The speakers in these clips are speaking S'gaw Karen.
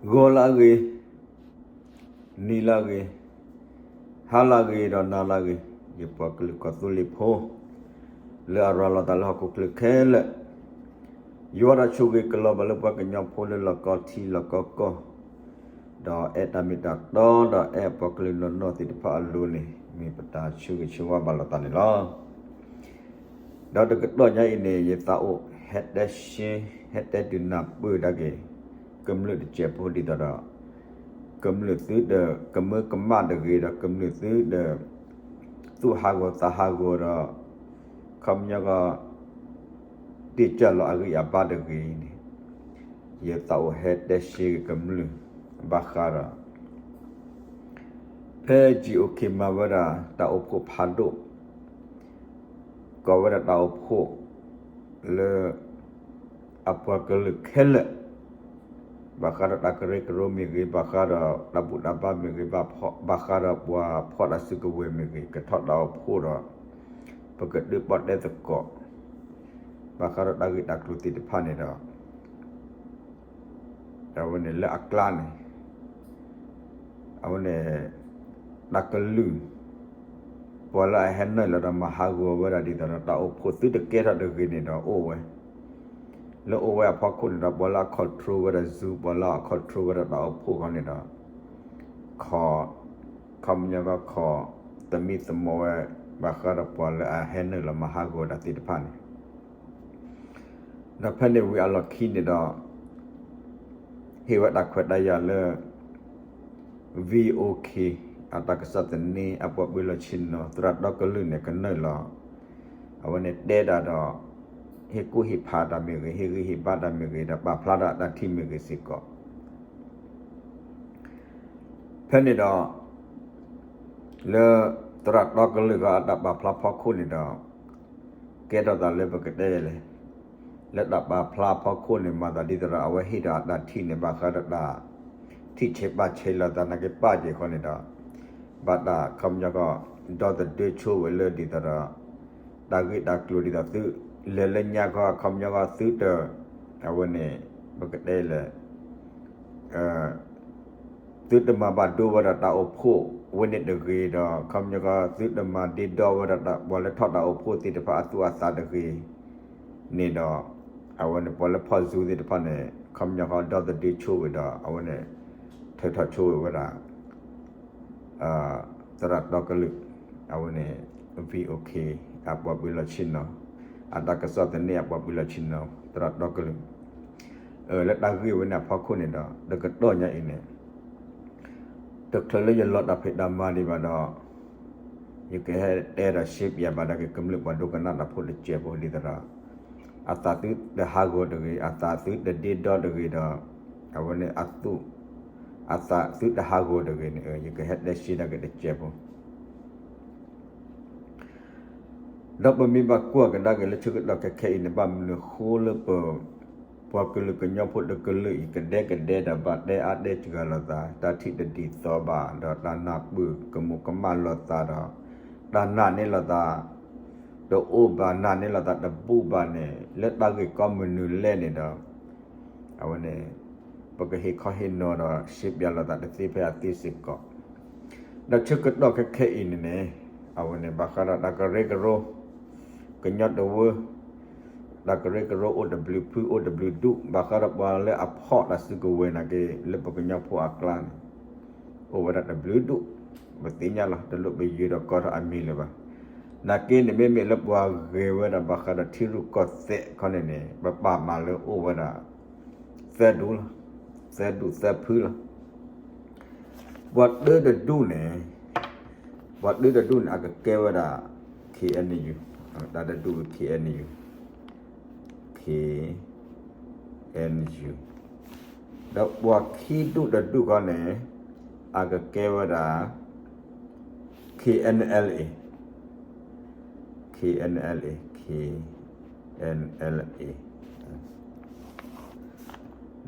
ဂီၤလၢအဂ့ၤ, နံၤလၢအဂ့ၤ, ဟါလၢအဂ့ၤဒီးနၤလၢအဂ့ၤ, ယပှၤကလုာ်ကီၢ်သူလ့ၤဖိ လၢအရၤလီၤသးလၢဟီၣ်ခိၣ်ချၢခဲလၢာ်, ယွၤဒီးဆိၣ်ဂ့ၤကလီၤဘၣ်လၢပှၤကညီဖိလၢလီၢ်ကီထံလီၢ်ကီကီၢ်, ဒီးအဲၣ်တၢ်မ့ၢ်တၢ်တီ ဒီးအဲၣ်ပှၤကလုာ်နီၢ်နီၢ်သ့ၣ်တဖၣ်အလိၤန့ၣ် မ့ၢ်ပတၢ်ဆိၣ်ဂ့ၤဆိၣ်ဝါဘၣ်လိာ်သးန့ၣ်လီၤ. ဒီးတကတီၢ်ညါအံၤန့ၣ် ယသးအိၣ်ဟဲတဲရှဲ ဟဲတဲဒုးနၢ်ပၢၢ်ဒၣ်က့ၤ ကမျၢၢ်တစဲးဖိဒ်သိးဒီး ကမျၢၢ်သုဒီးကမၢကမၣ်တဂ့ၤဒီး ကမျၢၢ်သုဒီး သူၣ်ဟးဂီၤသးဟးဂီၤဒီး ခီပညီကီး တ့ၢ်ကၢ်လီၤအဂံၢ်အဘါတဂ့ၤန့ၣ် ယသးအိၣ်ဟဲတဲရှဲက့ၤကမျၢၢ် ဘၣ်ဃးဒီး ဖဲ GOK မၤဝဲဒၣ်တၢ်အိၣ်ဖှိၣ်ဖးဒိၣ် ကိးဝဲဒၣ်တၢ်အိၣ်ဖှိၣ်လၢ အပှၤကလုာ်ခဲလၢာ် ဘၣ်ဃးဒီးတၢ်ကရၢကရိမ့ၢ်ဂ့ၤ, ဘၣ်ဃးဒီးတၢ်ဘူၣ်တၢ်ဘါမ့ၢ်ဂ့ၤ, ဘၣ်ဃးဒီးပှၤဖီၣ်တၢ်စုကဝဲၤမ့ၢ်ဂ့ၤ, ကထီၣ်တၢ်အိၣ်ဖှိၣ်ဒီး ပကဒုးပီၣ်တဲသကိး ဘၣ်ဃးဒီးတၢ်ဂ့ၢ်တၢ်ကျိၤသ့ၣ်တဖၣ်န့ၣ်ဒီး အဝဲန့ၣ်လၢအကျါန့ၣ် အဝဲန့ၣ် တၢ်ကလုၢ် ပှၤလၢအဟဲနုာ်လီၤဒီးမၤဟးဂီၤဝဲဒၣ်ဒ်သိးဒီး တၢ်အိၣ်ဖှိၣ်သုတကဲထီၣ်တဂ့ၤန့ၣ်ဒီးအိၣ်ဝဲ, လၢအိၣ်ဝဲအဖီခိၣ်န့ၣ်ဒီး ပှၤလၢအ control ဝဲဒၣ် Zoom, ပှၤလၢအ control ဝဲဒၣ်တၢ်အိၣ်ဖှိၣ်ဃီန့ၣ်ဒီး ခီ ခီပညီကီးခီ သမံသမိးဝဲ ဘၣ်ဃးဒီးပှၤလၢအဟဲနုာ်လီၤမၤဟးဂီၤဒၣ်သ့ၣ်တဖၣ်န့ၣ် ဒီးဖဲန့ၣ်ဝံၤအလီၢ်ခံန့ၣ်ဒီး ဟ့ၣ်ဝဲတၢ်ခွဲးတၢ်ယာ်လၢ VOA အတၢ်ကစီၣ်သန့အပှၤပၢၤလီၢ်ဆ့ၣ်နီၤ သရၣ်တီကလုာ်န့ၣ် ကနုာ်လီၤ အဝဲန့ၣ်တဲဒၣ်ဒီး ဟ့ၣ်ကူၣ်ဟ့ၣ်ဖးတၢ်မ့ၢ်ဂ့ၤ, ဟ့ၣ်ဂံၢ်ဟ့ၣ်ဘါတၢ်မ့ၢ်ဂ့ၤ, ဒီးပာ်ဖျါတၢ်အတၢ်ထံၣ်မ့ၢ်ဂ့ၤစ့ၢ်ကီး ဖဲန့ၣ်ဒီး လၢသရၣ်တီကလုာ်ဂၤအတၢ်ပာ်ဖျါဖီခိၣ်န့ၣ်ဒီး ကဲထီၣ်သးလၢပကတဲလဲၣ်, လၢတၢ်ပာ်ဖျါဖီခိၣ်န့ၣ် မၤသးဒ်သိးဒီး အဝဲဟ့ၣ်ဒီးအတၢ်ထံၣ်န့ၣ် ဘၣ်ဃးဒီးတၢ်ထံၣ်ဆဲးပာ်ဆဲးလိာ်သးနာ်က့ပာ်က့ၤဃီန့ၣ်ဒီး ဘၣ်တၢ်ခီပညီကီး ဒီသဒၢဆိဝဲလၢဒ်သိးဒီး တၢ်ဂ့ၢ်တၢ်ကျိၤဒ်သိးသု လဲၤလၢညါခီ ခီပညီကီးသုတ အဝဲန့ၣ် ပကတဲလဲၣ် သုတမၤဘၣ်ဒိဝဲဒၣ်တၢ်အိၣ်ဖှိၣ်ဝဲန့ၣ်တဂ့ၤဒီး ခီပညီကီး သုတမၤဒ့ဒီဝဲဒၣ်ပှၤလၢထီၣ်တၢ်အိၣ်ဖှိၣ်သ့ၣ်တဖၣ်အသူၣ်အသးတဂ့ၤ န့ၣ်ဒီး အဝဲန့ၣ် ပှၤလၢဖီၣ် Zoom သ့ၣ်တဖၣ်န့ၣ် ခီပညီကီး ဒီသဒၢဆိဝဲဒီး အဝဲန့ၣ် ထုးထီၣ်ဆိဝဲဝဲဒၣ် သရၣ်တီကလုာ် အဝဲန့ၣ် VOA အပှၤပၢၤလီၢ်ဆ့ၣ်နီၤ အတၢ်ကစီၣ်သန့အပှၤပၢၤလီၢ်ဆ့ၣ်နီၤ သရၣ်တီကလုာ် လၢတၢ်ဂ့ၢ်ဝဲန့ၣ်အဖီခိၣ်န့ၣ်ဒီး တကတီၢ်ညါအံၤန့ၣ် တချုးလၢယလီၤတၢ်ဖံးတၢ်မၤဒံးဘၣ်ဒီး ယကဟဲတဲဒီးရှဲပၠးဘၣ်ဒၣ်က့ၤကမျၢၢ်ပှၤဒိကနၣ်တၢ်ဖိတစဲးဖိဒ်သိးဒီး အသးသုတဟးဂီၤတဂ့ၤ, အသးသုတဒ့ဒီတဂ့ၤဒီး အဝဲန့ၣ်အသူၣ် အသးသုတဟးဂီၤတဂ့ၤန့ၣ် ယကဟဲတဲရှဲဒၣ်က့ၤတစဲးဖိ ဒီးပမ့ၢ်ဘၣ်ကွၢ်ကဒါက့ၤလၢဆၢကတီၢ်ခဲခဲအံၤန့ၣ် ဘၣ်မနုၤဃိလၢပ ပှၤကလုာ်ကညီဖိတကလုာ်အံၤ ကဒဲကဒဲဒီးဘၣ်တဲအါတဲစှၤလိာ်သး တၢ်ထံၣ်တဒ်သိးဘၣ် ဒီးတၢ်နၢ်ပၢၢ်ကမူးကမၣ်လိာ်သးဒီး တၢ်နာ်န့ၢ်လိာ်သး တအိၣ်ဘၣ် နာ်န့ၢ်လိာ်သးတဘူၣ်ဘၣ်န့ၣ် လၢတၢ်ဂ့ၢ်ကီမနုၤလဲၣ်န့ၣ်ဒီး အဝဲန့ၣ် ပကဟ့ၣ်ခီဟ့ၣ်နီၤဒီးရှဲပၠးလိာ်သးတသ့ဖဲအသ့စ့ၢ်ကီး ဒီးဆၢကတီၢ်ခဲခဲအံၤန့ၣ်န့ၣ် အဝဲန့ၣ် ဘၣ်ဃးဒီးတၢ်ကရၢကရိ ကညီတဝၢ တၢ်ကရၢကရိအိၣ်တဘျုးဖုအိၣ်တဘျုးဒူၣ် ဘၣ်ဃးဒီးပှၤလၢအဖီၣ်တၢ်စုကဝဲၤနာ်က့ လၢပကညီဖိအကျါန့ၣ် အိၣ်ဝဲဒၣ်တဘျုးဒူၣ် ပသ့ၣ်ညါလီၤ တလိၣ်ပယၢၤဒီးကိးထီၣ်အမံၤလၢၤဘၣ်. နာ်က့န့ၣ် မ့မ့ၢ်လၢပှၤဂဲၤဝဲဒၣ်ဘၣ်ဃးဒီးထံရူၢ်ကီၢ်သဲးခီန့ၣ်န့ၣ် ပပာ်မးလၢအိၣ်ဝဲဒၣ် သၢဒူၣ်လီၤ. သၢဒူၣ်သၢဖုလီၤ. ပှၤတၢတဒူၣ်န့ၣ် ပှၤတၢတဒူၣ်န့ၣ် အကကဲဝဲဒၣ် KNU တၢ်တဒူၣ် KNU KNU ဒီးပှၤခံဒူၣ်တဒူၣ်ခီန့ၣ် အကကဲဝဲဒၣ် KNLA KNLA KNLA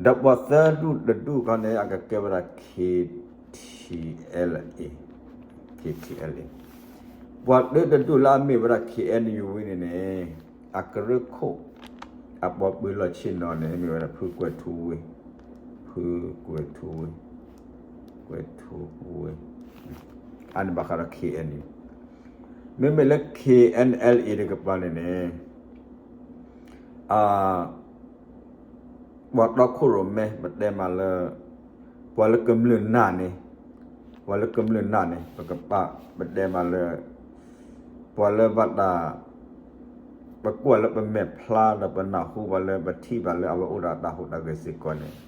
ဒီးပှၤသၢဒူၣ်တဒူၣ်ခီန့ၣ် အကကဲဝဲဒၣ် KTLA KTLA ပှၤတၢတဒူၣ်လၢအမ့ၢ်ဝဲဒၣ် KNU ဝံၤန့ၣ်န့ၣ် အကရၢခိၣ် အပှၤပၢၤလီၢ်ဆ့ၣ်နီၤန့ၣ် မ့ၢ်ဝဲဒၣ်ဖုကွဲးထူဝ့ ဖု ဖုကွဲၤထူဝ့ၢ်, ကွဲၤထူဝ့ၢ်, အန့ၣ်ဘၣ်ဃးဒီး K N U, မ့မ့ၢ်လၢ K N L A တကပၤန့ၣ်န့ၣ် ပှၤတီခိၣ်ရိၣ်မဲ ပတဲမးလၢ ပှၤလၢကမျၢၢ်နၢ်န့ၣ်, ပှၤလၢကမျၢၢ်နၢ်န့ၣ် ပကပာ် ပတဲမးလၢ ပှၤလၢဘၣ်တၢ် ပကွၢ်လၢပမဲာ်ဖျါဒီးပနၢ်ဟူဘၣ်လၢပထံၣ်ဘၣ်လၢအဝဲအိၣ်ဒီးတၢ်ဟူးတၢ်ဂဲၤစ့ၢ်ကီးန့ၣ်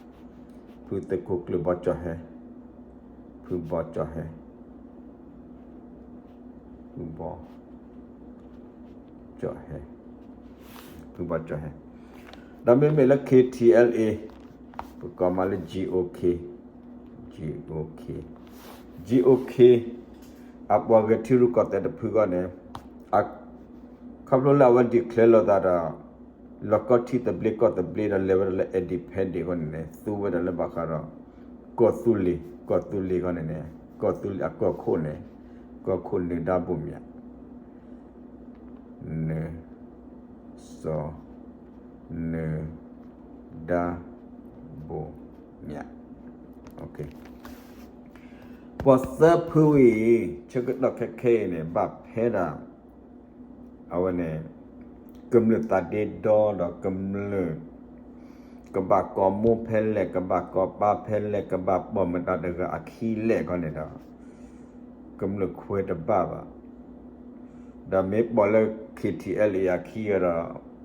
ဖုသုးခိၣ်ကျၢၢ်ဘီကၠီၣ်ဟဲ, ဖုဘီကၠီၣ်ဟဲ, ဖုဘီ ကၠီၣ်ဟဲ, ဖုဘီကၠီၣ်ဟဲ, ဒီးမ့မ့ၢ်လၢ K T L A ပကိးမးလၢ G O K, G O K, G O K အပှၤဂဲၤထံရူၢ်ကီၢ်သဲးတဖုဃီန့ၣ် ခီဖျိလၢအဝဲ declare လိာ်သးဒီး လီၢ်ကီၢ်ထံသဘျ့ကီၢ်သဘျ့ဒီးလဲၤဝဲဒၣ်လၢ independent အဃိန့ၣ်န့ၣ် သူဝဲဒၣ်လၢဘၣ်ဃးဒီး ကီၢ်သူလ့ၤ, ကီၢ်သူလ့ၤဃီန့ၣ်န့ၣ် ကီၢ်သူလ့ၤအကီၢ်ခိၣ်န့ၣ် ကီၢ်ခိၣ်နၢၤဒါဘိၣ်မၠး, နၢၤ စီၤ နၢၤဒါဘိၣ်မၠး, ပှၤသၢဖုဝံၤအံၤ ဆၢကတီၢ်ခဲခဲအံၤန့ၣ် ဘၣ်ဖဲဒၣ် အဝဲန့ၣ် ကမျၢၢ်သးဒ့ဒီဒီးကမျၢၢ် ကဘၣ်ကိးမိၢ်ဖဲလဲၣ် ကဘၣ်ကိးပၢ်ဖဲလဲၣ် ကဘၣ်ပိာ်မတၤတဂၤအခံလဲၣ်ခီန့ၣ်ဒီး ကမျၢၢ်ခွဲးတဘၣ်ဘၣ်. ဒီးမ့ၢ်ပိာ်လၢ K T L A အခံဃီဒီး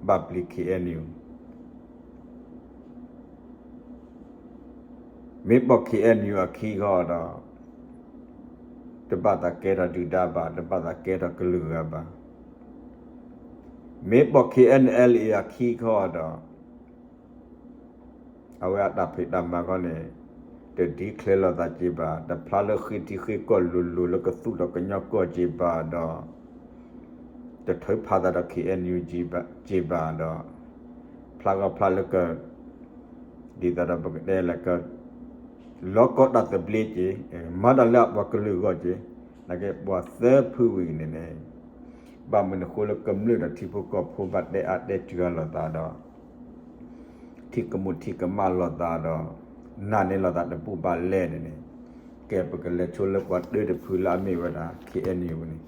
ဘၣ်ပျံၤ K N U မ့ၢ်ပိာ် K N U အခံဃီဒီး တဘၣ်သးကဲထီၣ်ဒုၣ်ဒါဘၣ်, တဘၣ်သးကဲထီၣ်ကလုာ်ဂၤဘၣ်. မ့ၢ်ပိာ် K N L A အခံဃီဒီး အဝဲအတၢ်ဖံးတၢ်မၤခီန့ၣ် တ declare လိာ်သးက့ၤဘၣ်, တဖျါလၢဃ့ထံဃ့ကီၢ်လိၤလိၤလၢကသူၣ်ထီၣ်ကညီကီၢ်က့ၤဘၣ်ဒီး တထုးဖးသးဒီး K N U က့ၤဘၣ်ဒီး ဖျါဂီၢ်ဖျါလၢက ဒ်သိးဒီးပကတဲလၢက လီၢ်ကီၢ်တၢ်သဘျ့က့ၤ, မၤတၢ်လၢအပှၤကလုာ်အဂီၢ်က့ၤ, နာ်က့ပှၤသၢဖုဝံၤန့ၣ်န့ၣ် ဘၣ်မနုၤအဃိလၢကမျၢၢ်ဒီးထံဖိကီၢ်ဖိဘၣ်တဲအါတဲစှၤလိာ်သးဒီး ထံၣ်ကမူၣ်ထံၣ်ကမၣ်လိာ်သးဒီး နာ်န့ၢ်လိာ်သးတဘူၣ်ဘၣ်လဲၣ်န့ၣ်န့ၣ်, ကဲပကလဲၤဆိလၢပှၤတၢတဖုလၢအမ့ၢ်ဝဲဒၣ် K N U န့ၣ်,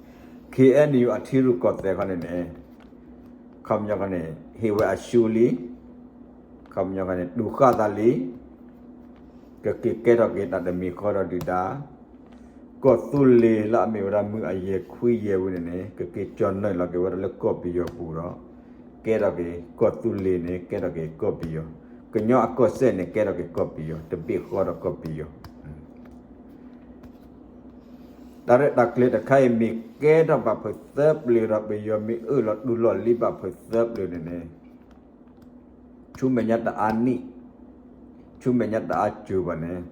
K N U အထံရူၢ်ကီၢ်သဲးခီန့ၣ်န့ၣ် ခီပညီခီန့ၣ် ဟ့ၣ်ဝဲအရှုံးလံ, ခီပညီခီန့ၣ် တူၢ်ဃၣ်သးလံ, ကက့ၤကဲထီၣ်က့ၤတၢ်တမံၤဃီဒီးဒုၣ်ဒါ, ကီၢ်သူလ့ၤလၢအမ့ၢ်ဝဲဒၣ်မုၢ်အယဲၢ်ခွံယဲၢ်ဝံၤန့ၣ်န့ၣ် ကက့ၤကၠီၣ်နၢၣ်လီၤက့ၤဝဲဒၣ်လၢကီၢ်ပယီၤပူၤဒီး ကဲထီၣ်က့ၤကီၢ်သူလ့ၤန့ၣ် ကဲထီၣ်က့ၤကီၢ်ပယီၤ, ကညီအကီၢ်စဲၣ်န့ၣ် ကဲထီၣ်က့ၤကီၢ်ပယီၤ တဘ့ၣ်ဃီဒီးကီၢ်ပယီၤ တၢ်ရဲၣ်တၢ်ကျဲၤတခါအံၤ မ့ၢ်ကဲထီၣ်ဘၣ်ဖုးသၢပျၢၤဒီး ပယီၤမ့ၢ်အၢၣ်လီၤတူၢ်လိာ်လံဘၣ်ဖုးသၢပျၢၤန့ၣ်န့ၣ် ဆူမဲာ်ညါတအါနံၣ်, ဆူမဲာ်ညါတအါစၢၤဘၣ်န့ၣ်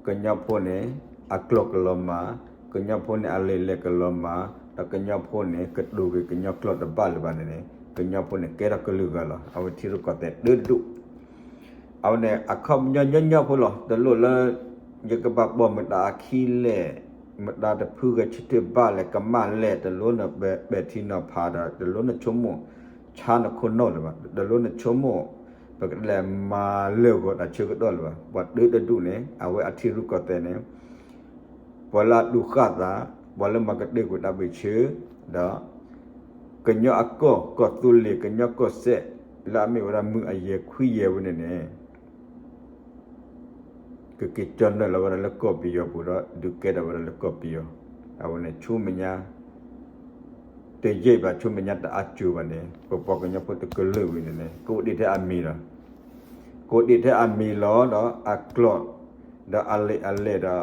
ကညီဖိန့ၣ် အကျိာ်ကလီၤမၢ်, ကညီဖိန့ၣ် အလံာ်လဲၢ်ကလီၤမၢ်, ဒီးကညီဖိန့ၣ် ကတိၤက့ၤကညီကျိာ်တဘၣ်လၢၤဘၣ်န့ၣ်န့ၣ် ကညီဖိန့ၣ် ကဲထီၣ်ကလုာ်ဂၤလီၤ. အဝဲထံရူၢ်ကီၢ်သဲးတၢတဒူၣ် အဝဲန့ၣ် အခီပညီညီညီဖိလီၤ. တလိၣ်လၢ ယကဘၣ်ပိာ်မတၤအခံလဲၣ်, မတၤတဖုဂဲၤဆၢထၢၣ်ဘၣ်လဲၣ် ကမၣ်လဲၣ်, တလိၣ်နပဲာ်ထံနီၤဖးဒီး တလိၣ်နဆိကမိၣ်ဆါနခိၣ်နူာ်လၢၤဘၣ်, တလိၣ်နဆိကမိၣ် ပကလဲၤမၤလၢာ်ဂီၤတၢ်ဆၢကတီၢ်လၢၤဘၣ်. ပှၤတၢတဒူၣ်န့ၣ် အဝဲအထံရူၢ်ကီၢ်သဲးန့ၣ် ပှၤလၢအတူၢ်ဃၣ်သး, ပှၤလၢမၤကတၢၢ်ကွံာ်တၢ်ဘျုးဆၢ, ဒီး ကညီအကီၢ်, ကီၢ်သူလ့ၤ, ကညီကီၢ်စဲၣ် လၢအမ့ၢ်ဝဲဒၣ်မုၢ်အယဲၢ်ခွံယဲၢ်ဝဲန့ၣ်န့ၣ် ကက့ၤကၠီၣ်နၢၣ်လီၤဝဲဒၣ်လၢကီၢ်ပယီၤပူၤဒီး ဒုးကဲထီၣ်ဝဲဒၣ်လၢကီၢ်ပယီၤ, အဝဲန့ၣ် ဆူမဲာ်ညါ တယံာ်ဘၣ် ဆူမဲာ်ညါတအါစၢၤဘၣ်န့ၣ် ပပှၤကညီဖိတကလုာ်ဝံၤန့ၣ်န့ၣ် ကအိၣ်ဒံးထဲအမံၤလီၤ. ကအိၣ်ဒံးထဲအမံၤလီၤဒီးအကျိာ် ဒီးအလံာ်အလဲၢ်ဒီး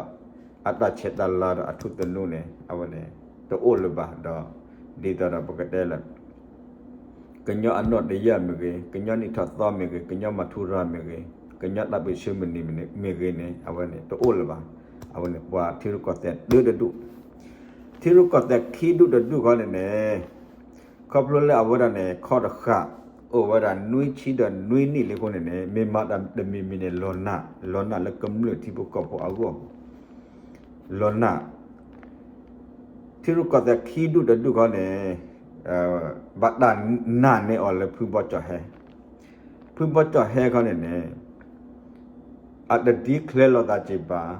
အတၢ်ဆဲးတၢ်လၤဒီးအထူသနူန့ၣ် အဝဲန့ၣ် တအိၣ်လၢၤဘၣ်ဒီး ဒ်သိးဒီးပကတဲလၢ ကညီအနီၣ်တယၢ်မ့ၢ်ဂ့ၤ, ကညီနံၣ်ထီၣ်သီမ့ၢ်ဂ့ၤ, ကညီမၤထူရၤမ့ၢ်ဂ့ၤ, ကညီတၢ်ဘျုးဆၢမုၢ်နံၤမ့ၢ်ဂ့ၤန့ၣ် အဝဲန့ၣ် တအိၣ်လၢၤဘၣ်. အဝဲန့ၣ် ပှၤထံရူၢ်ကီၢ်သဲးတၢတဒူၣ်, ထံရူၢ်ကီၢ်သဲးခံဒူၣ်တဒူၣ်ဃီန့ၣ်န့ၣ် ခီဖျိလၢအဝဲဒၣ်န့ၣ် ခီၣ်တဃာ် အိၣ်ဝဲဒၣ်နွံဆံဒီးနွံနံၣ်လံအဃိန့ၣ်န့ၣ် မ့ၢ်မၤတၢ်တမံၤမံၤန့ၣ် လီၤနာ်, လီၤနာ်လၢကမျၢၢ်ထံဖိကီၢ်ဖိအဂီၢ် လီၤနာ် ထံရူၢ်ကီၢ်သဲးခံဒူၣ်တဒူၣ်ခီန့ၣ် ဘၣ်တၢ်နာ်န့ၢ်အီၤလၢဖုဘီကၠီၣ်ဟဲ, ဖုဘီကၠီၣ်ဟဲခီန့ၣ်န့ၣ် အတ declare လိာ်သးက့ၤဘၣ်,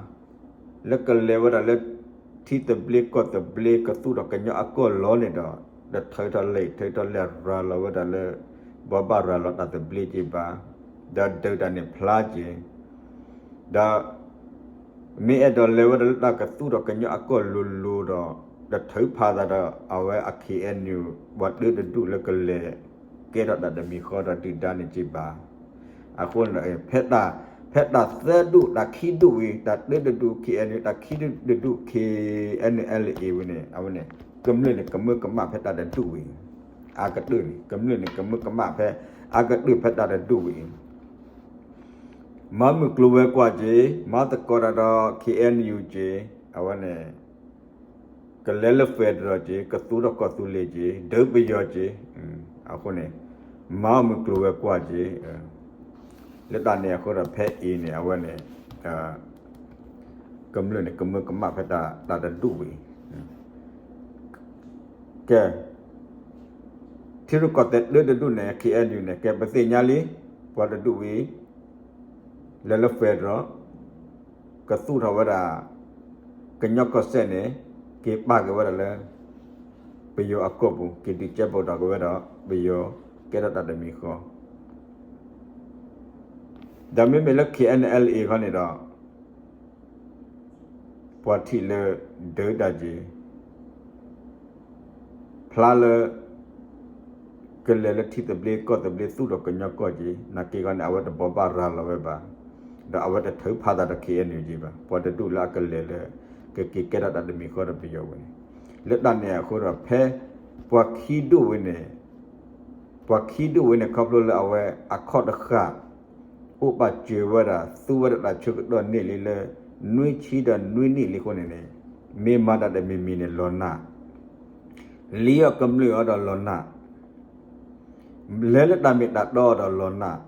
လၢကလဲၤဝဲဒၣ်လၢ ထံသဘျ့ကီၢ်သဘျ့ ကသူၣ်ထီၣ်ကညီအကီၢ်လီၤန့ၣ်ဒီး တထုးထီၣ်လဲၣ် ထုးထီၣ်လဲၣ် ရၤလီၤဝဲဒၣ်လၢ ဘိးဘၣ်ရၤလီၤတၢ်သဘျ့က့ၤဘၣ်, ဒီးဒုးတၢ်န့ၣ်ဖျါက့ၤ, ဒီး မ့ၢ်အဲၣ်ဒိးလဲၤဝဲဒၣ်လၢတၢ်ကသူၣ်ထီၣ်ကညီအကီၢ်လိၤလိၤဒီး တထုးဖးသးဒီးအဝဲအ KNU ပှၤတၢတဒူၣ်လၢကလဲၤကဲထီၣ်တၢ်တမံၤဃီဒီးဒုၣ်ဒါန့ၣ်က့ၤဘၣ်. အဃိန့ၣ်ဒီး ဖဲတၢ်သၢဒူၣ် တၢ်ခံဒူၣ်ဝံၤ တၢ်တၢတဒူၣ် KNU တၢ်ခံဒူၣ်တဒူၣ် KNLA ဝံၤန့ၣ် အဝဲန့ၣ် ကမျၢၢ်န့ၣ် ကမၢကမၣ်ဖဲတၢ်တဒူၣ်ဝံၤ အကတၢၢ်န့ၣ် ကမျၢၢ်န့ၣ် ကမၢကမၣ်ဖဲ အကတၢၢ်ဖဲတၢ်တဒူၣ်ဝံၤ မၤမုၢ်ကျိၤဝဲၤကွာ်က့ၤ မၤသကိးတၢ်ဒီး KNU က့ၤ အဝဲန့ၣ် ကလဲၤလၢ federal က့ၤ ကသူၣ်ထီၣ်ကီၢ်သူလ့ၤက့ၤ ဒုးပယီၤက့ၤ, အဃိန့ၣ် မၤမုၢ်ကျိၤဝဲၤကွာ်က့ၤ, လၢတၢ်န့ၣ်အဃိဒီး ဖဲအံၤန့ၣ် အဝဲန့ၣ် ကမျၢၢ်န့ၣ် ကမၢကမၣ်ဖဲတၢ်တဒူၣ်ဝံၤ ကဲ ထံရူၢ်ကီၢ်သဲးတၢတဒူၣ်န့ၣ် KNU န့ၣ် ကဲပသ့ၣ်ညါလံ, ပှၤတဒူၣ်ဝံၤ လဲၤလၢ federal ကသူၣ်ထီၣ်ဝဲဒၣ် ကညီကီၢ်စဲၣ်န့ၣ် က့ၤပာ်က့ၤဝဲဒၣ်လၢ ပယီၤအကီၢ်ပူၤ က့ၤဒုးကဲဘိးဒီးက့ၤဝဲဒီး ပယီၤကဲထီၣ်တၢ်တမံၤဃီ ဒီးမ့မ့ၢ်လၢ KNLA ခီန့ၣ်ဒီး ပှၤထံၣ်လၢ ဒုးတၢ်က့ၤ ဖျါလၢ ကလဲၤလၢထံသဘျ့ကီၢ်သဘျ့သူၣ်ထီၣ်ကညီကီၢ်က့ၤ နာ်က့ခီန့ၣ် အဝဲတဘိးဘၣ်ရၤလီၤဝဲဘၣ်, ဒီးအဝဲတထုးဖးသးဒီး KNU က့ၤဘၣ်, ပှၤတဒူၣ်လၢအကလဲၤလၢ ကက့ၤကဲထီၣ်တၢ်တမံၤဃီဒီးပယီၤဝဲန့ၣ်, လၢတၢ်န့ၣ်အဃိဒီး ဖဲ ပှၤခံဒူၣ်ဝဲန့ၣ် ပှၤခံဒူၣ်ဝဲန့ၣ် ခီဖျိလၢအဝဲအခီၣ်တဃာ် အိၣ်ပာ်စၢၤဝဲဒၣ် သူဝဲဒၣ်တၢ်ဆၢကတီၢ်န့ၢ်လံလၢ နွံဆံဒီးနွံနံၣ်လံအဃိန့ၣ်န့ၣ် မ့ၢ်မၤတၢ်တမံၤမံၤန့ၣ်လီၤနၢ်, လံအီၤကမျၢၢ်အီၤဒီးလီၤနၢ်, လဲၤလၢတၢ်မ့ၢ်တၢ်တီအီၤဒီးလီၤနၢ်,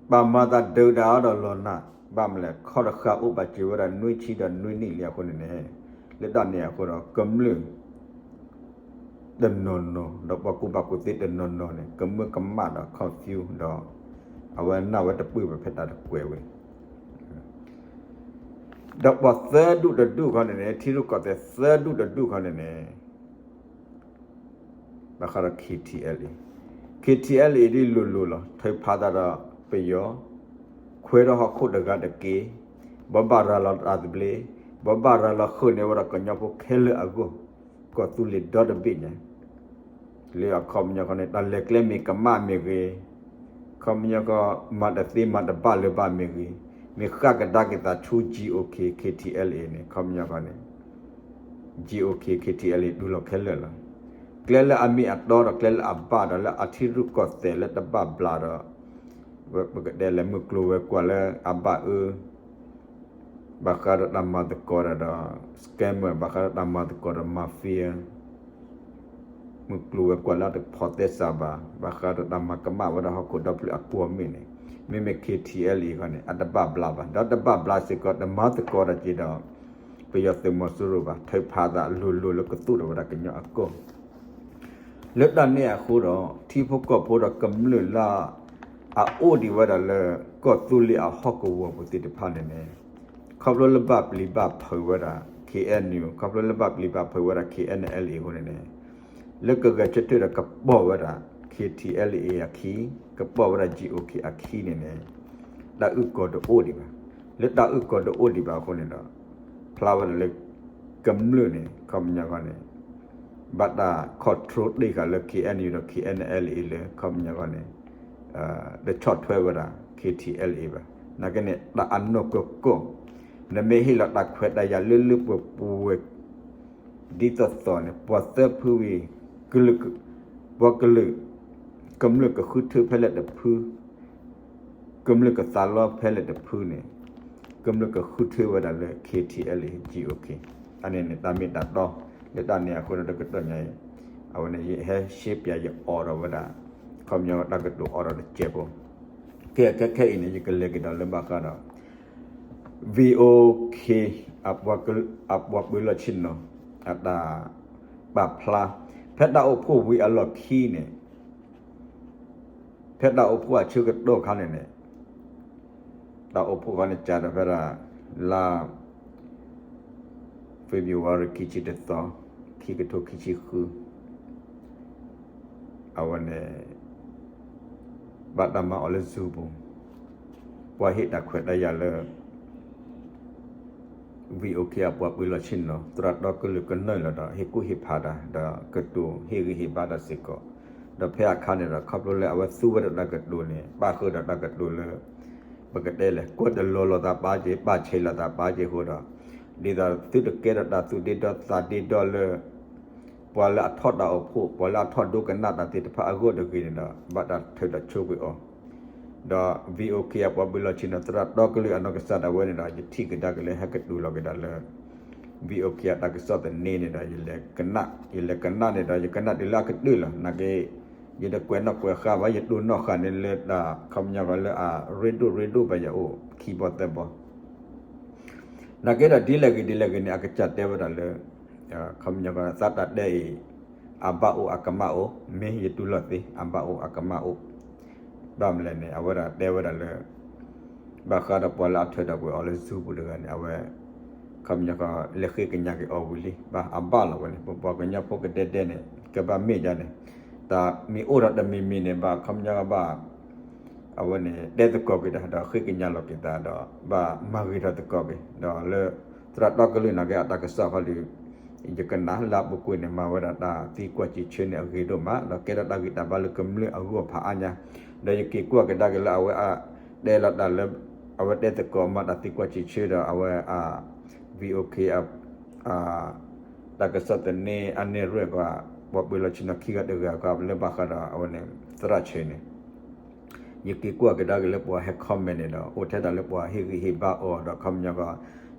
ပာ်မၤသးဒုးတၢ်အီၤဒီးလီၤနၢ်, ဘၣ်မနုၤလဲၣ် ခီၣ်တဃာ်အိၣ်ပာ်စၢၤဝဲဒၣ် နွံဆံဒီးနွံနံၣ်လံအဃိန့ၣ်န့ၣ်, လၢတၢ်န့ၣ်အဃိဒီး ကမျၢၢ် တနီၤနီၤ ဒီးပှၤကူၣ်ဘၣ်ကူၣ်သ့တနီၤနီၤန့ၣ် ကမၢကမၣ်ဒီး confuse ဒီး အဝဲနၢ်ဝဲတပၢၢ်ဘၣ်ဖဲတၢ်တကွဲးဝဲ ဒီးပှၤသၢဒူၣ်တဒူၣ်ခီန့ၣ်န့ၣ် ထံရူၢ်ကီၢ်သဲးသၢဒူၣ်တဒူၣ်ခီန့ၣ်န့ၣ် ဘၣ်ဃးဒီး KTLA, KTLA ဒ်လိၤလိၤလီၤ ထုးဖးသးဒီးပယီၤ, ခွဲးဒီးဟီၣ်ခိၣ်တဂၤတက့ၢ်, ဘိးဘၣ်ရၤလီၤတၢ်သဘျ့, ဘိးဘၣ်ရၤလီၤဃုာ်န့ၢ်ဝဲဒၣ်ကညီဖိခဲလၢာ်အဂီၢ်, ကီၢ်သူလ့ၤဒီတဘ့ၣ်ညါ လၢအခီပညီခီန့ၣ် တၢ်လဲၤကျဲမ့ၢ်ကမၣ်မ့ၢ်ဂ့ၤ, ခီပညီခီ မၤတသ့မၤတဘၣ်လၢၤဘၣ်မ့ၢ်ဂ့ၤ, မ့ၢ်ဃၣ်ကဒါက့ၤသးဆူ GOK KTLA န့ၣ် ခီပညီခီန့ၣ် GOK KTLA တူၢ်လိာ်ခဲလၢာ်လီၤ. ကျဲလၢအမ့ၢ်အတီဒီးကျဲလၢအဘၣ်ဒီး လၢအထံရူၢ်ကီၢ်သဲးလၢတဘၣ်ဘျးဒီး ပကတဲလဲၤမုၢ်ကျိၤဝဲၤကွာ်လၢအဘၣ်အၢ ဘၣ်ဃးဒီးတၢ်မၤသကိးတၢ်ဒီး scammer ဘၣ်ဃးဒီးတၢ်မၤသကိးဒီး mafia မုၢ်ကျိၤဝဲၤကွာ်လၢတဖိးသဲစးဘၣ်, ဘၣ်ဃးဒီးတၢ်မၤကမၣ်ဝဲဒၣ်ဟီၣ်ခိၣ်ဒီဖျၢၣ်အကွီၢ်မ့ၢ်န့ၣ်, မ့မ့ၢ် KTLA ခီန့ၣ် အတဘၣ်ဘျးဘၣ်, ဒီးတဘၣ်ဘျးစ့ၢ်ကီး တမၤသကိးတၢ်က့ၤဒီး ပယီၤသုးမီၤစိရိၤဘၣ်, ထုးဖးသးလိၤလိၤလၢကသူၣ်ထီၣ်ဝဲဒၣ်ကညီအကီၢ် လၢတၢ်န့ၣ်အဃိဒီး ထံဖိကီၢ်ဖိဒီးကမျၢၢ်လၢ အအိၣ်ဒံးဝဲဒၣ်လၢ ကီၢ်သူလ့ၤအဟီၣ်ကဝီၤပူၤသ့ၣ်တဖၣ်န့ၣ်န့ၣ် ခီဖျိလၢဘၣ်ပျံၤဘၣ်ဖုးဝဲဒၣ် KNU, ခီဖျိလၢဘၣ်ပျံၤဘၣ်ဖုးဝဲဒၣ် KNLA အဃိန့ၣ်န့ၣ် လၢကဂဲၤဆၢထၢၣ်ဒီးကပိာ်ဝဲဒၣ် KTLA အခံ, ကပိာ်ဝဲဒၣ် GOK အခံန့ၣ်န့ၣ် တၢ်အုၣ်ကီၤတအိၣ်ဒံးဘၣ်. လၢတၢ်အုၣ်ကီၤတအိၣ်ဒံးဘၣ်အဃိန့ၣ်ဒီး ဖျါဝဲဒၣ်လၢ ကမျၢၢ်န့ၣ် ခီပညီခီန့ၣ် ဘၣ်တၢ် control တ့ၢ်ဃာ်လၢ KNU ဒီး KNLA လၢ ခီပညီခီန့ၣ် တဆီၣ်ထွဲဝဲဒၣ် KTLA ဘၣ်. နာ်က့န့ၣ် တၢ်အနီၢ်ကီၢ်ကီၢ် နမ့ၢ်ဟ့ၣ်လီၤတၢ်ခွဲးတၢ်ယာ်လၢလၢပှဲၤပှဲၤ ဒ်သိးသိးန့ၣ် ပှၤသၢဖုဝံၤ ပှၤကလုာ် ကမျၢၢ်ကဃုထၢဖဲလဲၣ်တဖု ကမျၢၢ်ကသးလီဖဲလဲၣ်တဖုန့ၣ် ကမျၢၢ်ကဃုထၢဝဲဒၣ်လၢ KTLA GOK အန့ၣ်န့ၣ် တၢ်မ့ၢ်တၢ်တီ လၢတၢ်န့ၣ်အဃိဒီးတကတီၢ်ညါအံၤ အဝဲန့ၣ် ယဟဲရှဲပၠးယအိးထီၣ်ဝဲဒၣ် ခီပညီတၢ်ကတိၤအိးထီၣ်တစဲးဖိ ကဲ ခဲခဲအံၤန့ၣ် ယကလဲၤကဒီးလၢဘၣ်ဃးဒီး VOA အပှၤပၢၤလီၢ်ဆ့ၣ်နီၤ အတၢ်ပာ်ဖျါ ဖဲတၢ်အိၣ်ဖှိၣ်ဝံၤအလီၢ်ခံန့ၣ် ဖဲတၢ်အိၣ်ဖှိၣ်အဆၢကတီၢ်ခါန့ၣ်န့ၣ် တၢ်အိၣ်ဖှိၣ်ဃီန့ၣ် ကးဒီးဖဲဒၣ် လါ February ခံဆံတသီ, ခံကထိခံဆံဃု, အဝဲန့ၣ် ဘၣ်တၢ်မၤအီၤလၢ Zoom ပူၤ, ပှၤဟ့ၣ်တၢ်ခွဲးတၢ်ယာ်လၢ VOA အပှၤပၢၤလီၢ်ဆ့ၣ်နီၤ သရၣ်တီကလုာ်ကနၢၢ်လီၤဒီး ဟ့ၣ်ကူၣ်ဟ့ၣ်ဖးတၢ် ဒီးကတိၤဟ့ၣ်ဂံၢ်ဟ့ၣ်ဘါတၢ်စ့ၢ်ကီး, ဒီးဖဲအခါန့ၣ်ဒီး ခီဖျိလၢအဝဲသူဝဲဒၣ်တၢ်ကတိၤန့ၣ် ပၣ်ဃုာ်ဒီးတၢ်ကတိၤလၢ ပကတဲလဲၣ် ကွဲးတလီၤလိာ်သးပာ်က့ၤ ပာ်ဆဲးလိာ်သးပာ်က့ၤအဃိဒီး ဒ်သိးသုတကဲထီၣ်တၢ်သူၣ်ဒ့ဒီသးဒ့ဒီလၢ ပှၤလၢအထီၣ်တၢ်အိၣ်ဖှိၣ် ပှၤလၢအထီၣ်ဒိကနၣ်တၢ်သ့ၣ်တဖၣ်အဂီၢ်တဂ့ၤန့ၣ်ဒီး ဘၣ်တၢ်ထုးထီၣ်ဆိကွံာ်အီၤ, ဒီး VOA အပှၤပၢၤလီၢ်ဆ့ၣ်နီၤ သရၣ်တီကလုာ်အနီၢ်ကစၢ်ဒၣ်ဝဲန့ၣ်ဒီး ယထံၣ်ကဒါက့ၤလၢဟဲကတိၤလီၤက့ၤဒၣ်လၢ VOA အတၢ်ကစီၣ်သန့န့ၣ်ဒီး ယလဲၤကနၣ် ယလဲၤကနၣ်န့ၣ်ဒီး ယကနၣ်တုၤလၢအကတၢၢ်လီၤ. နာ်က့ ယတကွဲးနီၣ်ကွဲးဃာ်ဘၣ် ယတိၢ်နီၣ်ဃာ်န့ၣ်လၢတၢ်ခီပညီလၢအရ့ဒိၣ်ရ့ဒိၣ် ဘၣ်ယအိၣ်ခံဘီသၢဘီ နာ်က့ဒီးဒ်လဲၣ်ဂ့ၤဒ်လဲၣ်ဂ့ၤန့ၣ် အကစၢ်တဲဝဲဒၣ်လၢ ခီပညီကီး သးတၢ်တဲအံၤ အဘၣ်အိၣ်အကမၣ်အိၣ် မ့ၢ်ယတူၢ်လိာ်သ့ အဘၣ်အိၣ်အကမၣ်အိၣ် ဘၣ်မနုၤလဲၣ်န့ၣ် အဝဲဒၣ်တဲဝဲဒၣ်လၢ ဘၣ်ဃးဒီးပှၤလၢအထုးထီၣ်ကွံာ်အီၤလၢ Zoom ပူၤတဂၤန့ၣ် အဝဲ ခီပညီကီး လဲၤဃ့ကညးက့ၤအီၤဝံၤလံ ဘၣ်အဘၣ်လီၤဝဲန့ၣ် ပပှၤကညီဖိကဒဲဒဲန့ၣ် ကဘၣ်မ့ၢ်ဒ်န့ၣ် တၢ်မ့ၢ်အိၣ်ဒီးတမံၤမံၤန့ၣ် ဘၣ်ခီပညီကဘၣ် အဝဲန့ၣ် တဲသကိးက့ၤတၢ် ဒီးဃ့ကညးလီၤက့ၤသးဒီး ဘၣ်မၤဂ့ၤထီၣ်သကိးက့ၤ ဒီးလၢ သရၣ်တီကလုာ်နာ်က့ အတၢ်ကစီၣ်ခီဒီး ယကနၣ်လၢအပူၤကွံာ်န့ၣ် မၤဝဲဒၣ်တၢ်သံကွၢ်စံးဆၢန့ၣ် အဂ့ၤဒိၣ်မး ဒီးကဲထီၣ်တၢ်ဂံၢ်တၢ်ဘါလၢကမျၢၢ်အဂီၢ်ဖးအါညါ ဒီးယက့ၤကွၢ်ကဒါက့ၤလၢအဝဲအတဲလီၤတၢ်လၢ အဝဲတဲသကိးမၤတၢ်သံကွၢ်စံးဆၢဒီး အဝဲအ VOA အ တၢ်ကစီၣ်သန့အနဲၣ်ရွဲၣ်ကီး ပှၤပၢၤလီၢ်ဆ့ၣ်နီၤခံဂၤတဂၤကီး လၢဘၣ်ဃးဒီးအဝဲန့ၣ် သရၣ်ဆၢန့ၣ် ယက့ၤကွၢ်ကဒါက့ၤလၢပှၤဟဲ comment န့ၣ်ဒီး အိၣ်ထဲဒၣ်လၢပှၤဟ့ၣ်ဂံၢ်ဟ့ၣ်ဘါအီၤဒီး ခီပညီကီး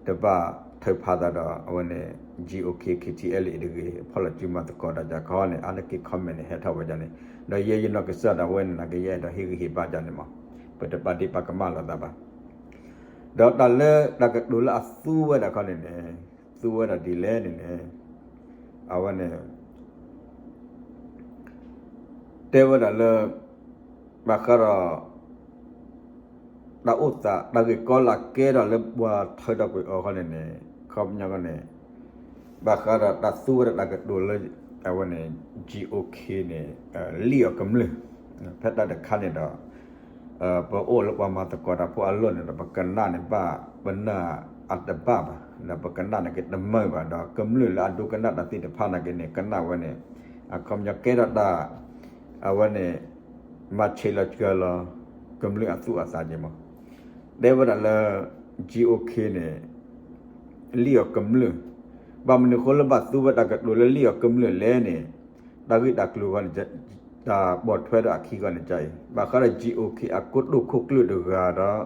တဘၣ်ထုးဖးသးဒီး အဝဲန့ၣ် GOK KTLA တဂ့ၤ ဖီၣ်လီၤစုမၤသကိးတၢ်ကီန့ၣ် အါတက့ၢ် comment န့ၣ် ဟဲထီၣ်ဝဲဒၣ်န့ၣ် ဒီးယဲယနီၢ်ကစၢ်ဒၣ်ဝဲန့ၣ် နာ်က့ယအဲၣ်ဒိးဟ့ၣ်ဂံၢ်ဟ့ၣ်ဘါဒ်န့ၣ်မး ပတပာ်ဒ့ၣ်ပာ်ကမၣ်လိာ်သးဘၣ် ဒီးတၢ်လၢတၢ်ကတိၤလၢအသူဝဲဒၣ်ခီန့ၣ်န့ၣ် သူဝဲဒၣ်ဒ်လဲၣ်န့ၣ်န့ၣ် အဝဲန့ၣ် တဲဝဲဒၣ်လၢ ဘၣ်ဃးဒီး တၢ်အိၣ်သးတၢ်ဂ့ၢ်ကီလၢအကဲထီၣ်လၢပှၤထုးထီၣ်ကွံာ်အီၤခီန့ၣ်န့ၣ် ခီပညီန့ၣ် ဘၣ်ဃးဒီးတၢ်သူဝဲဒၣ်တၢ်ကတိၤလၢ အဝဲန့ၣ် GOK န့ၣ် လံၣ်အီၤကမျၢၢ် ဖဲတၢ်တခါန့ၣ်ဒီး ပအိၣ်လၢပှၤမၤသကိးတၢ်ဖိအလီၢ်န့ၣ်ဒီး ပကနၣ်န့ၣ်ဘၣ် ပနၢ်အတဘၣ်ဘၣ် ဒီးပကနၣ်န့ၣ်က့ၤတမုာ်ဘၣ် ဒီးကမျၢၢ်လၢအဒိကနၣ်တၢ်သ့ၣ်တဖၣ်နာ်က့န့ၣ် ကနၣ်ဝဲန့ၣ် အခီပညီကဲထီၣ်တၢ် အဝဲန့ၣ် မၤဆဲးလီၤစှၤလီၤ ကမျၢၢ်အသူၣ်အသးက့ၤမး တဲဝဲဒၣ်လၢ GOK န့ၣ် လံၣ်အီၤကမျၢၢ် ဘၣ်မနုၤအဃိလၢဘၣ်သူဝဲတၢ်ကတိၤလၢလံၣ်အီၤကမျၢၢ်လဲၣ်န့ၣ် တၢ်ဂ့ၢ်တၢ်ကျိၤဃီန့ၣ် တၢ်ပိာ်ထွဲဒီးအခံဃီန့ၣ်ကအံၤ ဘၣ်ဃးဒီး GOK အကိတိာ်ခိၣ်ကျၢၢ်တဂၤဒီး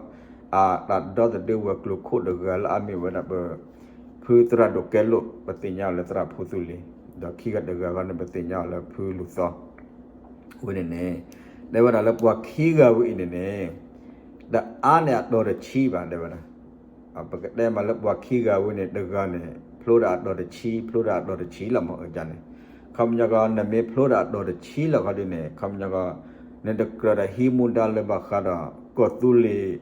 အတၢ်ဒီသဒၢဝဲၤကျိၤခိၣ်တဂၤလၢအမ့ၢ်ဝဲဒၣ်ပ ဖုသရၣ်ဒိၣ်ကဲလိာ် ပသ့ၣ်ညါအီၤလၢသရၣ်ဖိသူလ့ၤ ဒီးခံဂၤတဂၤဃီန့ၣ် ပသ့ၣ်ညါအီၤလၢဖုလူၤသီ ဝဲန့ၣ်န့ၣ် တဲဝဲဒၣ်လၢပှၤခံဂၤဝဲအံၤန့ၣ်န့ၣ် တအါန့ၢ်အတီၤတဆံဘၣ် တဲဝဲဒၣ် ပကတဲမးလၢပှၤခံဂၤဝဲန့ၣ် တဂၤန့ၣ် ဖျိဒၣ်အတီၤတဆံ ဖျိဒၣ်အတီၤတဆံလီၤမး အကန့ၣ် ခီပညီကီး နမ့ၢ်ဖျိဒၣ်အတီၤတဆံလီၤခီဒ်န့ၣ် ခီပညီကီး နတကြၢးဒီးဟံးမူဒါလၢဘၣ်ဃးဒီး ကီၢ်သူလ့ၤ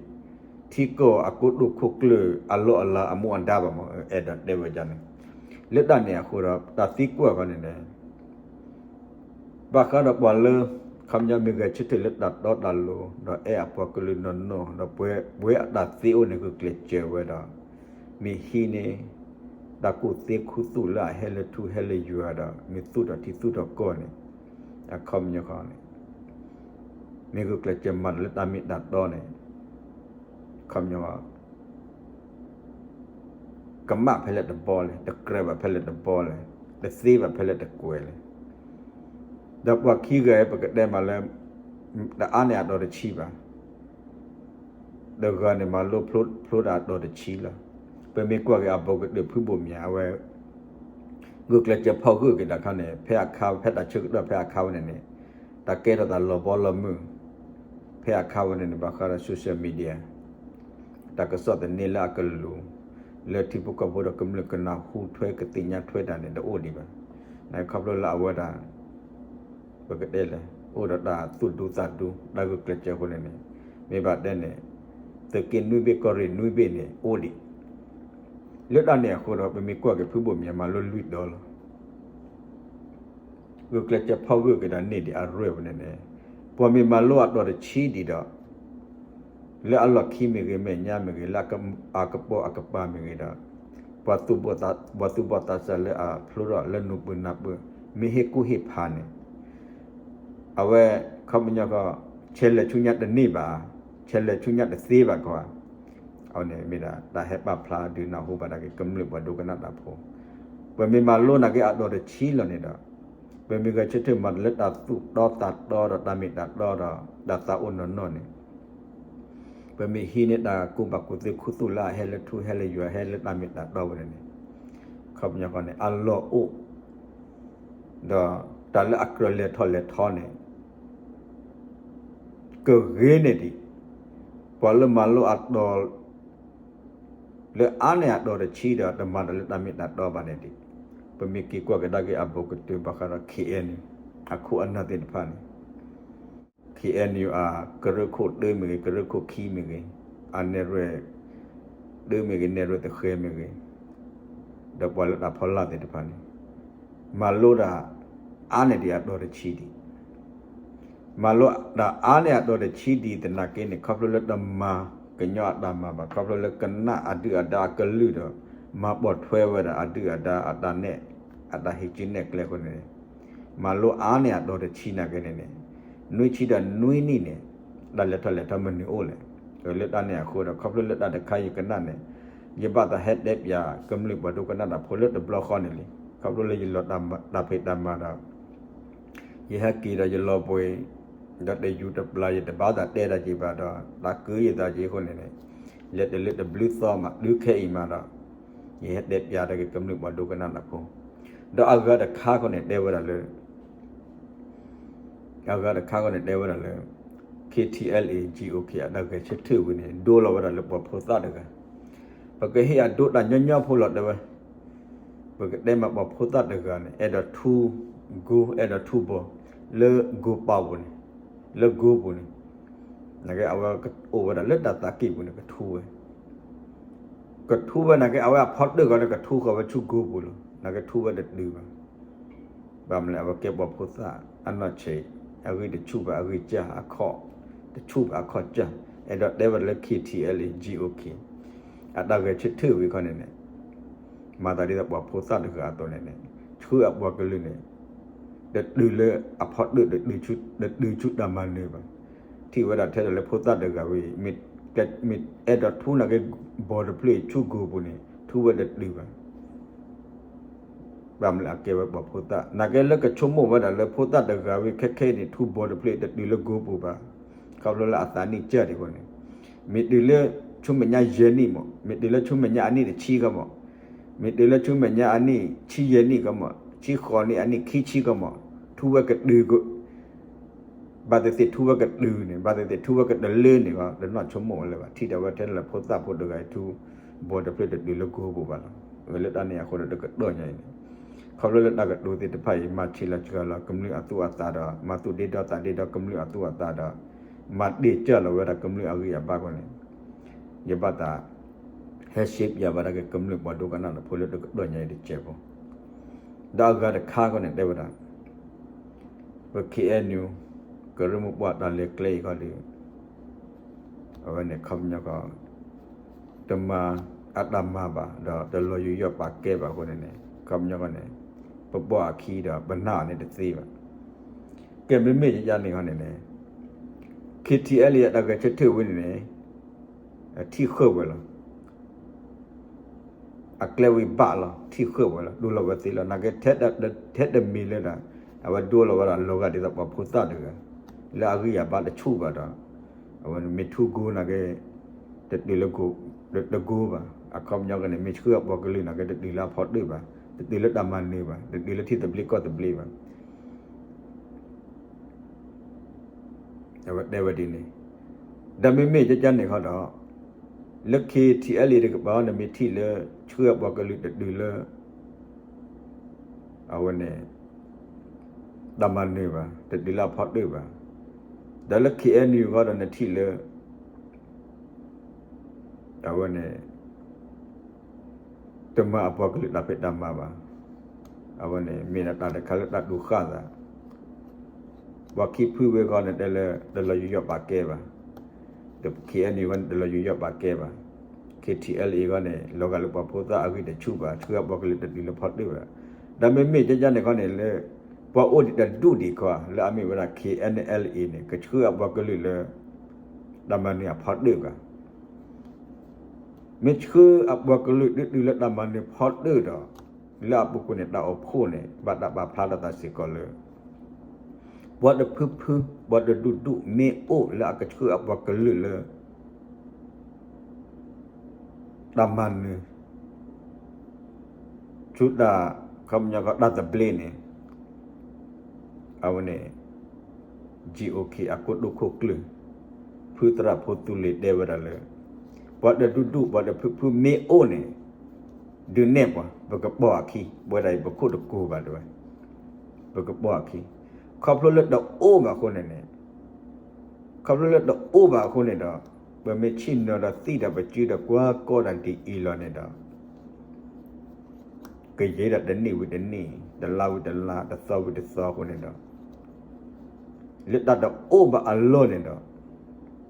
ထံကီၢ်အကိတိာ်ခိၣ်ကျၢၢ်အလီၢ်အလၤအမူအဒါဘၣ်မး အဲၣ်ဒိးတဲဝဲဒ်န့ၣ် လၢတၢ်န့ၣ်အဃိဒီး တၢ်သံကွၢ်ဃီန့ၣ်န့ၣ် ဘၣ်ဃးဒီးပှၤလၢ ခီပညီမ့ၢ်ဂဲၤဆၢထၢၣ်လၢတၢ်တီတၢ်လိၤ ဒီးအဲၣ်အပှၤကလုာ်နီၢ်နီၢ် ဒီးပှဲၤအတၢ်သ့အိၣ်န့ၣ် ဂုာ်ကျဲးစၢးဝဲဒီး မ့ၢ်ဟံးန့ၢ် တၢ်ကူၣ်သ့ခူသူၣ်လၢအဟဲလၢထူဟဲလၢယွၤဒီး မ့ၢ်သူၣ်ထီၣ်ထံသူၣ်ထီၣ်ကီၢ်န့ၣ် အခီပညီဃီန့ၣ် မ့ၢ်ဂုာ်ကျဲးစၢးမၤတၢ်လၢတၢ်မ့ၢ်တၢ်တီန့ၣ် ခီပညီ ကမၣ်ဖဲလဲၣ်တဘီလဲၣ် တကြၢးဘၣ်ဖဲလဲၣ်တဘီလဲၣ် တသ့ဘၣ်ဖဲလဲၣ်တကွဲၤလဲၣ် ဒီးပှၤခံဂၤအံၤ ပကတဲမးလၢ တအါန့ၢ်အတီၤတဆံဘၣ် တဂၤန့ၣ်မၤလိဖျိ ဖျိဒၣ်အတီၤတဆံလီၤ ပမ့ၢ်ကွၢ်က့ၤအဘိကတၢၢ်ဖုဘိၣ်မၠး အဝဲ ဂုာ်ကျဲးစၢးဖီၣ်ဂၢၢ်က့ၤတၢ်ခါန့ၣ် ဖဲအခါ ဖဲတၢ်ဆၢကတီၢ်ဖဲအခါဝဲန့ၣ်န့ၣ် တၢ်ကဲထီၣ်တၢ်လီၤဘီလီၤမုၢ် ဖဲအခါဝဲန့ၣ်န့ၣ် ဘၣ်ဃးဒီး social media တၢ်ကစီၣ်သန့လၢအကလူၤ လၢထံဖိကီၢ်ဖိဒီးကမျၢၢ်ကနၢ်ဟူထွဲ ကသ့ၣ်ညါထွဲတၢ်န့ၣ် တအိၣ်ဒံးဘၣ်. နခီဖျိလၢအဝဲဒၣ် ပကတဲလဲၣ် အိၣ်ဒီးတၢ်သူၣ်ဒူသးဒူ တၢ်ဂုာ်ကျဲးစၢးအဃိန့ၣ်န့ၣ် မ့ၢ်ဘၣ်တဲန့ၣ် သုးက့နွံဘ့ၣ် ကီၢ်ရ့ၣ်နွံဘ့ၣ်န့ၣ် အိၣ်ဒံး. လၢတၢ်န့ၣ်အဃိဒီး ပမ့ၢ်ကွၢ်က့ၤဖုဘိၣ်မံၤ မၤလိလွံၢ်တီၤလီၤ. ဂုာ်ကျဲးစၢးဖီၣ်ဂုာ်က့ၤဒီးန့ၢ်ဒံးအရွဲၣ်ဝဲန့ၣ်န့ၣ်, ပှၤမ့ၢ်မၤလိအတီၤတဆံဒံးဒီး လၢအလီၢ်ခံမ့ၢ်ဂ့ၤ မဲာ်ညါမ့ၢ်ဂ့ၤ လၢအကပိာ်အကပၤမ့ၢ်ဂ့ၤဒီး ပှၤသူၣ်ဘီၣ်သးစၢ်လၢအဖျိထီၣ်လၢနူာ်ပူၤနၢ်ပူၤ မ့ၢ်ဟ့ၣ်ကူၣ်ဟ့ၣ်ဖးန့ၣ် အဝဲ ခီပညီကီး ဆဲးလဲၤဆူညါတန့ၢ်ဘၣ်, ဆဲးလဲၤဆူညါတသ့ဘၣ်ကီး, အဝဲန့ၣ်မ့ၢ်ဒၣ်တၢ်ဟဲပာ်ဖျါဒုးနၢ်ဟူဘၣ်ဒၣ်က့ၤကမျၢၢ်ပှၤဒိကနၣ်တၢ်ဖိ, ပမ့ၢ်မၤလိနာ်က့အတီၤတဆံလီၤန့ၣ်ဒီး ပမ့ၢ်ဂဲၤဆၢထၢၣ်မၤတၢ်လၢတၢ်သူၣ်တီသးတီဒီးတၢ်မ့ၢ်တၢ်တီဒီး တၢ်သးအိၣ်နီၢ်နီၢ်န့ၣ် ပမ့ၢ်ဟံးန့ၢ်တၢ်ကူၣ်ဘၣ်ကူၣ်သ့ခူသူၣ်လၢအဟဲလၢထူဟဲလၢယွၤဟဲလၢတၢ်မ့ၢ်တၢ်တီဝဲန့ၣ်န့ၣ်, ခီပညီဃီန့ၣ် အလီၢ်အိၣ် ဒီးတၢ်လၢအကြၢးလဲၤထီၣ်လဲၤထီန့ၣ် ကဂ့ၤန့ၢ်ဒံး, ပှၤလၢမၤလိအတီၤ လၢအါန့ၢ်အတီၤတဆံဒီး တမၤတၢ်လၢတၢ်မ့ၢ်တၢ်တီဘၣ်န့ၣ်ဒံး, ပမ့ၢ်က့ၤကွၢ်ကဒါက့ၤအဘူးကတၢၢ်ဘၣ်ဃးဒီး ခ့ၣ်အဲၣ်ယူၣ် အခိၣ်အနၢ်သ့ၣ်တဖၣ်န့ၣ် ခ့ၣ်အဲၣ်ယူၣ် အကရၢခိၣ်တၢမ့ၢ်ဂ့ၤ ကရၢခိၣ်ခံမ့ၢ်ဂ့ၤ, အနဲၣ်ရွဲၣ်တၢမ့ၢ်ဂ့ၤ နဲၣ်ရွဲၣ်သဃဲမ့ၢ်ဂ့ၤ, ဒီးပှၤလၢတၢ်ဖီလာ်သ့ၣ်တဖၣ်န့ၣ် မၤလိဒၣ်အါန့ၢ်ဒံးအတီၤတဆံဒံး မၤလိဒၣ်အါန့ၢ်အတီၤတဆံဒံးသနာ်က့န့ၣ် ခီဖျိလၢတမၤကညီအတၢ်မၤဘၣ် ခီဖျိလၢကနၣ်အဒုၣ်အဒါအကလုၢ်ဒီး မၤပိာ်ထွဲဝဲဒၣ်အဒုၣ်အဒါအတၢ်နဲၣ် အတၢ်ဟ့ၣ်ကူၣ်နဲၣ်ကျဲအဃိန့ၣ် မၤလိအါန့ၢ်အတီၤတဆံနာ်က့န့ၣ်န့ၣ် နွံဆံဒီးနွံနံၣ်န့ၣ် တၢ်လဲၤထီၣ်လဲၤထီမနုၤအိၣ်လဲၣ်. လၢတၢ်န့ၣ်အဃိဒီး ခီဖျိလၢတၢ်တခါယကနၣ်န့ၣ် ယဘၣ်သးဟဲတဲပၠးကမျၢၢ်ပှၤဒိကနၣ်တၢ်ဖိလၢတဘျီဃီန့ၣ်လံ. ခီဖျိလၢယလီၤတၢ်ဖံးတၢ်မၤဒီး ယဟဲက့ၤဒီးယလီၤပှ့ၤ ဒီးတယူၤတပျၢ် ယတဘၣ်သးတဲတၢ်က့ၤဘၣ်ဒီး တၢ်ကၢယသးက့ၤအဃိန့ၣ်န့ၣ် လဲၤတလၢတဘျုးသီမး တုၤခဲအံၤမးဒီး ယဟဲတဲပၠးတၢ်က့ၤကမျၢၢ်ပှၤဒိကနၣ်တၢ်ဖိ ဒီးအဂၤတခါခီန့ၣ် တဲဝဲဒၣ်လၢ အဂၤတခါခီန့ၣ် တဲဝဲဒၣ်လၢ ခ့ၣ်ထံၣ်အဲလ်အ့ၣ် ကၠံၣ်အိၣ်ခ့ၣ် အတၢ်ဂဲၤဆၢထၢၣ်ဝံၤန့ၣ် ဒိလီၤဝဲဒၣ်လၢပှၤဖိသၣ်တဂၤ ပကဟ့ၣ်အဒိတၢ်ညီညီဖိလီၤ တဲဝဲ ပကတဲမးပှၤဖိသၣ်တဂၤန့ၣ် အဲၣ်ဒိးထူ goal အဲၣ်ဒိးထူ ball လၢ goal ပူၤန့ၣ် လၢ goal ပူၤန့ၣ် နာ်က့အဝဲကအိၣ်ဝဲဒၣ်လၢတၢ်သးကံၢ်ပူၤန့ၣ် ကထူဝဲ ကထူဝဲနာ်က့ အဝဲအဖီတၢၣ်ဂီၤန့ၣ် ကထူဃီၤဝဲဆူ goal ပူၤလီၤ. နာ်က့ထူဝဲတတုၤဘၣ်. ဘၣ်မနုၤလဲၣ် အဝဲကဲပှၤဖိသၣ် အနီၢ်ဆံး အဂံၢ်တဆူၣ်ဘၣ် အဂံၢ်စၢ် အခီၣ်တဆူၣ်ဘၣ် အခီၣ်စၢ် အဲၣ်ဒိးတဲဝဲဒၣ်လၢ ခ့ၣ်ထံၣ်အဲလ်အ့ၣ် ကၠံၣ်အိၣ်ခ့ၣ် အတၢ်ဂဲၤဆၢထၢၣ်ဝံၤခီန့ၣ်န့ၣ် မၤသးဒ်သိးပှၤဖိသၣ်တဂၤအသိးန့ၣ်န့ၣ် ဆှၢအပှၤကလုာ်န့ၣ် တတုၤလၢအဖီတၢၣ် တတုၤဆူတၢ်မၤနၢၤဘၣ်. ထံၣ်ဝဲဒၣ်ထဲဒၣ်လၢဖိသၣ်တဂၤဝံၤ မ့ၢ်အဲၣ်ဒိးထူနာ်က့ ball တဖျၢၣ်ဆူ goal ပူၤန့ၣ် ထူဝဲတတုၤဘၣ်. ဘၣ်မနုၤလဲၣ် အကဲဝဲပှၤဖိသၣ် နာ်က့လၢကဆိကမိၣ်ဝဲဒၣ်လၢဖိသၣ်တဂၤဝံၤ ခဲခဲအံၤန့ၣ် ထူ ball တဖျၢၣ်တတုၤလၢ goal ပူၤဘၣ်. ခီဖျိလၢအသးနံၣ်စၢ်ဒံးအဃိန့ၣ် မ့ၢ်တုၤလၢဆူမဲာ်ညါယဲၢ်နံၣ်မး မ့ၢ်တုၤလၢဆူမဲာ်ညါအနံၣ်တဆံဃီမး မ့ၢ်တုၤလၢဆူမဲာ်ညါအနံၣ်ဆံယဲၢ်နံၣ်ဃီမး ဆံဃိးနံၣ် အနံၣ်ခံဆံဃီမး ထူဝဲကတုၤ ဘၣ်သ့ၣ်သ့ၣ်ထူဝဲကတုၤန့ၣ် ဘၣ်သ့ၣ်သ့ၣ်ထူဝဲကတလၢန့ၣ် တနီၢ်ဆိကမိၣ်ဝဲလၢၤဘၣ်. ထံၣ်ဒီးဝဲထဲလၢဖိသၣ်ဖိတဂၤအံၤထူ ball တဖျၢၣ်တတုၤလၢ goal ပူၤဘၣ်လီၤ. ဝဲလၢတၢ်န့ၣ်အဃိဒီးတကတီၢ်ညါအံၤန့ၣ် ခီဖျိလၢတၢ်ကတိၤသ့ၣ်တဖၣ်အံၤ မၤဆံးလီၤစှၤလီၤကမျၢၢ်အသူၣ်အသးဒီး မၤသူၣ်ဒ့ဒီသးဒ့ဒီကမျၢၢ်အသူၣ်အသးဒီး မၤတ့ၢ်စၢ်လီၤဝဲဒၣ်ကမျၢၢ်အဂံၢ်အဘါအဃိန့ၣ် ယဘၣ်သး ဟဲရှဲပၠးဘၣ်ဒၣ်က့ၤကမျၢၢ်ပှၤဒိကနၣ်တၢ်ဖိလၢတကတီၢ်ညါအံၤတစဲးဖိ ဒီးအဂၤတခါဃီန့ၣ် တဲဝဲဒၣ် ပ ခ့ၣ်အဲၣ်ယူၣ် ကရၢမိၢ်ပှၢ်တၢ်လဲၤကျဲအံၤဃီဒီး အဝဲန့ၣ်ခီပညီဃီ တမၤအတၢ်မၤဘၣ် ဒီးတလီၤယူးယီၣ်ပာ်ကဲဘၣ်အဃိန့ၣ်န့ၣ် ခီပညီဃီန့ၣ် ပဘီၣ်အခံဒီးပနာ်အီၤန့ၣ်တသ့ဘၣ်. ကဲ မ့မ့ၢ်ယယါန့ၣ်ဃီန့ၣ်န့ၣ် ခ့ၣ်ထံၣ်အဲလ်အ့ၣ် အတၢ်ဂဲၤဆၢထၢၣ်ဝံၤန့ၣ်န့ၣ် ထံၣ်ဃုာ်ဝဲလီၤ. အကျဲဝံၤဘၣ်လီၤ ထံၣ်ဃုာ်ဝဲလီၤ ဒိလီၤဝဲသ့လီၤ. နာ်က့ ထဲတမံၤလၢဒၣ် အဝဲဒိလီၤဝဲဒၣ်လီၤဂာ်ဒ်သိးပှၤဖိသၣ်တဂၤ လၢအဂံၢ်အဘါတဆူၣ်ဘၣ်ဒီး အဝဲမ့ၢ်ထူ goal နာ်က့ တတုၤလၢ goal တ goal ဘၣ်. အခီပညီကန့ၣ် မ့ၢ်ဆှၢအပှၤကလုာ်နာ်က့ တတုၤလၢအဖီတၢၣ်ဘၣ်, တတုၤလၢတၢ်မၤနၢၤဘၣ်, တတုၤလၢထံသဘျ့ကီၢ်သဘျ့ဘၣ်. အဝဲတဲဝဲဒ်န့ၣ်, ဒီးမ့မ့ၢ်ကကန့ၣ်ဃီဒီး လၢ ခ့ၣ်ထံၣ်အဲလ်အ့ၣ် တကပၤန့ၣ် မ့ၢ်ထံၣ်လၢ ဆှၢအပှၤကလုာ်တတုၤလၢ အဝဲန့ၣ် တၢ်မၤနၢၤဘၣ်, တတုၤလၢအဖီတၢၣ်ဘၣ်. ဒီးလၢ ခ့ၣ်အဲၣ်ယူၣ် ဃီဒီးနထံၣ်လၢ အဝဲန့ၣ် တမၤအပှၤကလုာ်တၢ်ဖံးတၢ်မၤဘၣ်. အဝဲန့ၣ် မ့ၢ်ဒၣ်တၢ်တခါလၢတၢ်တူၢ်ဃာ်သး ပှၤခံဖုဝဲဃီန့ၣ် တဲလၢ တလီၤယူးယီၣ်ပာ်ကဲဘၣ်, ဒီး ခ့ၣ်အဲၣ်ယူၣ် ဃီန့ၣ် တလီၤယူးယီၣ်ပာ်ကဲဘၣ်, ခ့ၣ်ထံၣ်အဲလ်အ့ၣ် ဃီန့ၣ် လီၤဂာ်လၢပှၤဖိသၣ်အဂံၢ်တဆူၣ်ဘၣ်, ဆှၢအပှၤကလုာ်တဒုးလၢဖီတၢၣ်ဘၣ်. ဒီးမ့မ့ၢ်ကန့ၣ်ခီန့ၣ်လၢ ပှၤအိၣ်ဒံးတဒူၣ်ဒံးခီ လၢအမ့ၢ်ဝဲဒၣ် ခ့ၣ်အဲၣ်ယူၣ် ခ့ၣ်ထံၣ်အဲလ်အ့ၣ်န့ၣ် ကဆှၢအပှၤကလုာ်လၢ တၢ်မၤနၢၤအဖီတၢၣ်ဘၣ်. မ့ၢ်ဆှၢအပှၤကလုာ်ဒုးတုၤလၢတၢ်မၤနၢၤဖီတၢၣ်ဒီး လၢအပူၤကွံာ်န့ၣ် တၢ်အိၣ်ဖှိၣ်န့ၣ် ဘၣ်တၢ်ပာ်ဖျါထီၣ်သးစ့ၢ်ကီးလၢ ပှၤတဖုဖု ပှၤတဒူၣ်ဒူၣ် မ့ၢ်အိၣ်လၢအကဆှၢအပှၤကလုာ်လၢ တၢ်မၤနၢၤ ဆူတၢ် ခီပညီ တၢ်သဘျ့န့ၣ် အဝဲန့ၣ် GOK အကိတိာ်ခိၣ်ကျၢၢ် ဖုသရၣ်ဖိသူလ့ၤတဲဝဲဒၣ်လၢ ပှၤတဒူၣ်ဒူၣ် ပှၤတဖုဖုမ့ၢ်အိၣ်န့ၣ် ဒုးနဲၣ်ပှၤ ပကပိာ်အခံ ပဝဲဒၣ်အံၤ ပခိၣ်တကိၤဘၣ်တဲဝဲ ပကပိာ်အခံ ခီဖျိလၢတအိၣ်ဘၣ်အဃိန့ၣ်န့ၣ် ခီဖျိလၢတအိၣ်ဘၣ်အဃိန့ၣ်ဒီး ပမ့ၢ်ဆ့ၣ်နီၤဒီးသံဒီးပစုဒီးကွၢ်ကီဒီးဒ်အံၤလီၤန့ၣ်ဒီး ကယံာ်ဒၣ်တနံၣ်ဝံၤတနံၣ် တလါဝံၤတလါ တသီဝံၤတသီအဃိန့ၣ်ဒီး လၢတၢ်တအိၣ်ဘၣ်အလီၢ်န့ၣ်ဒီး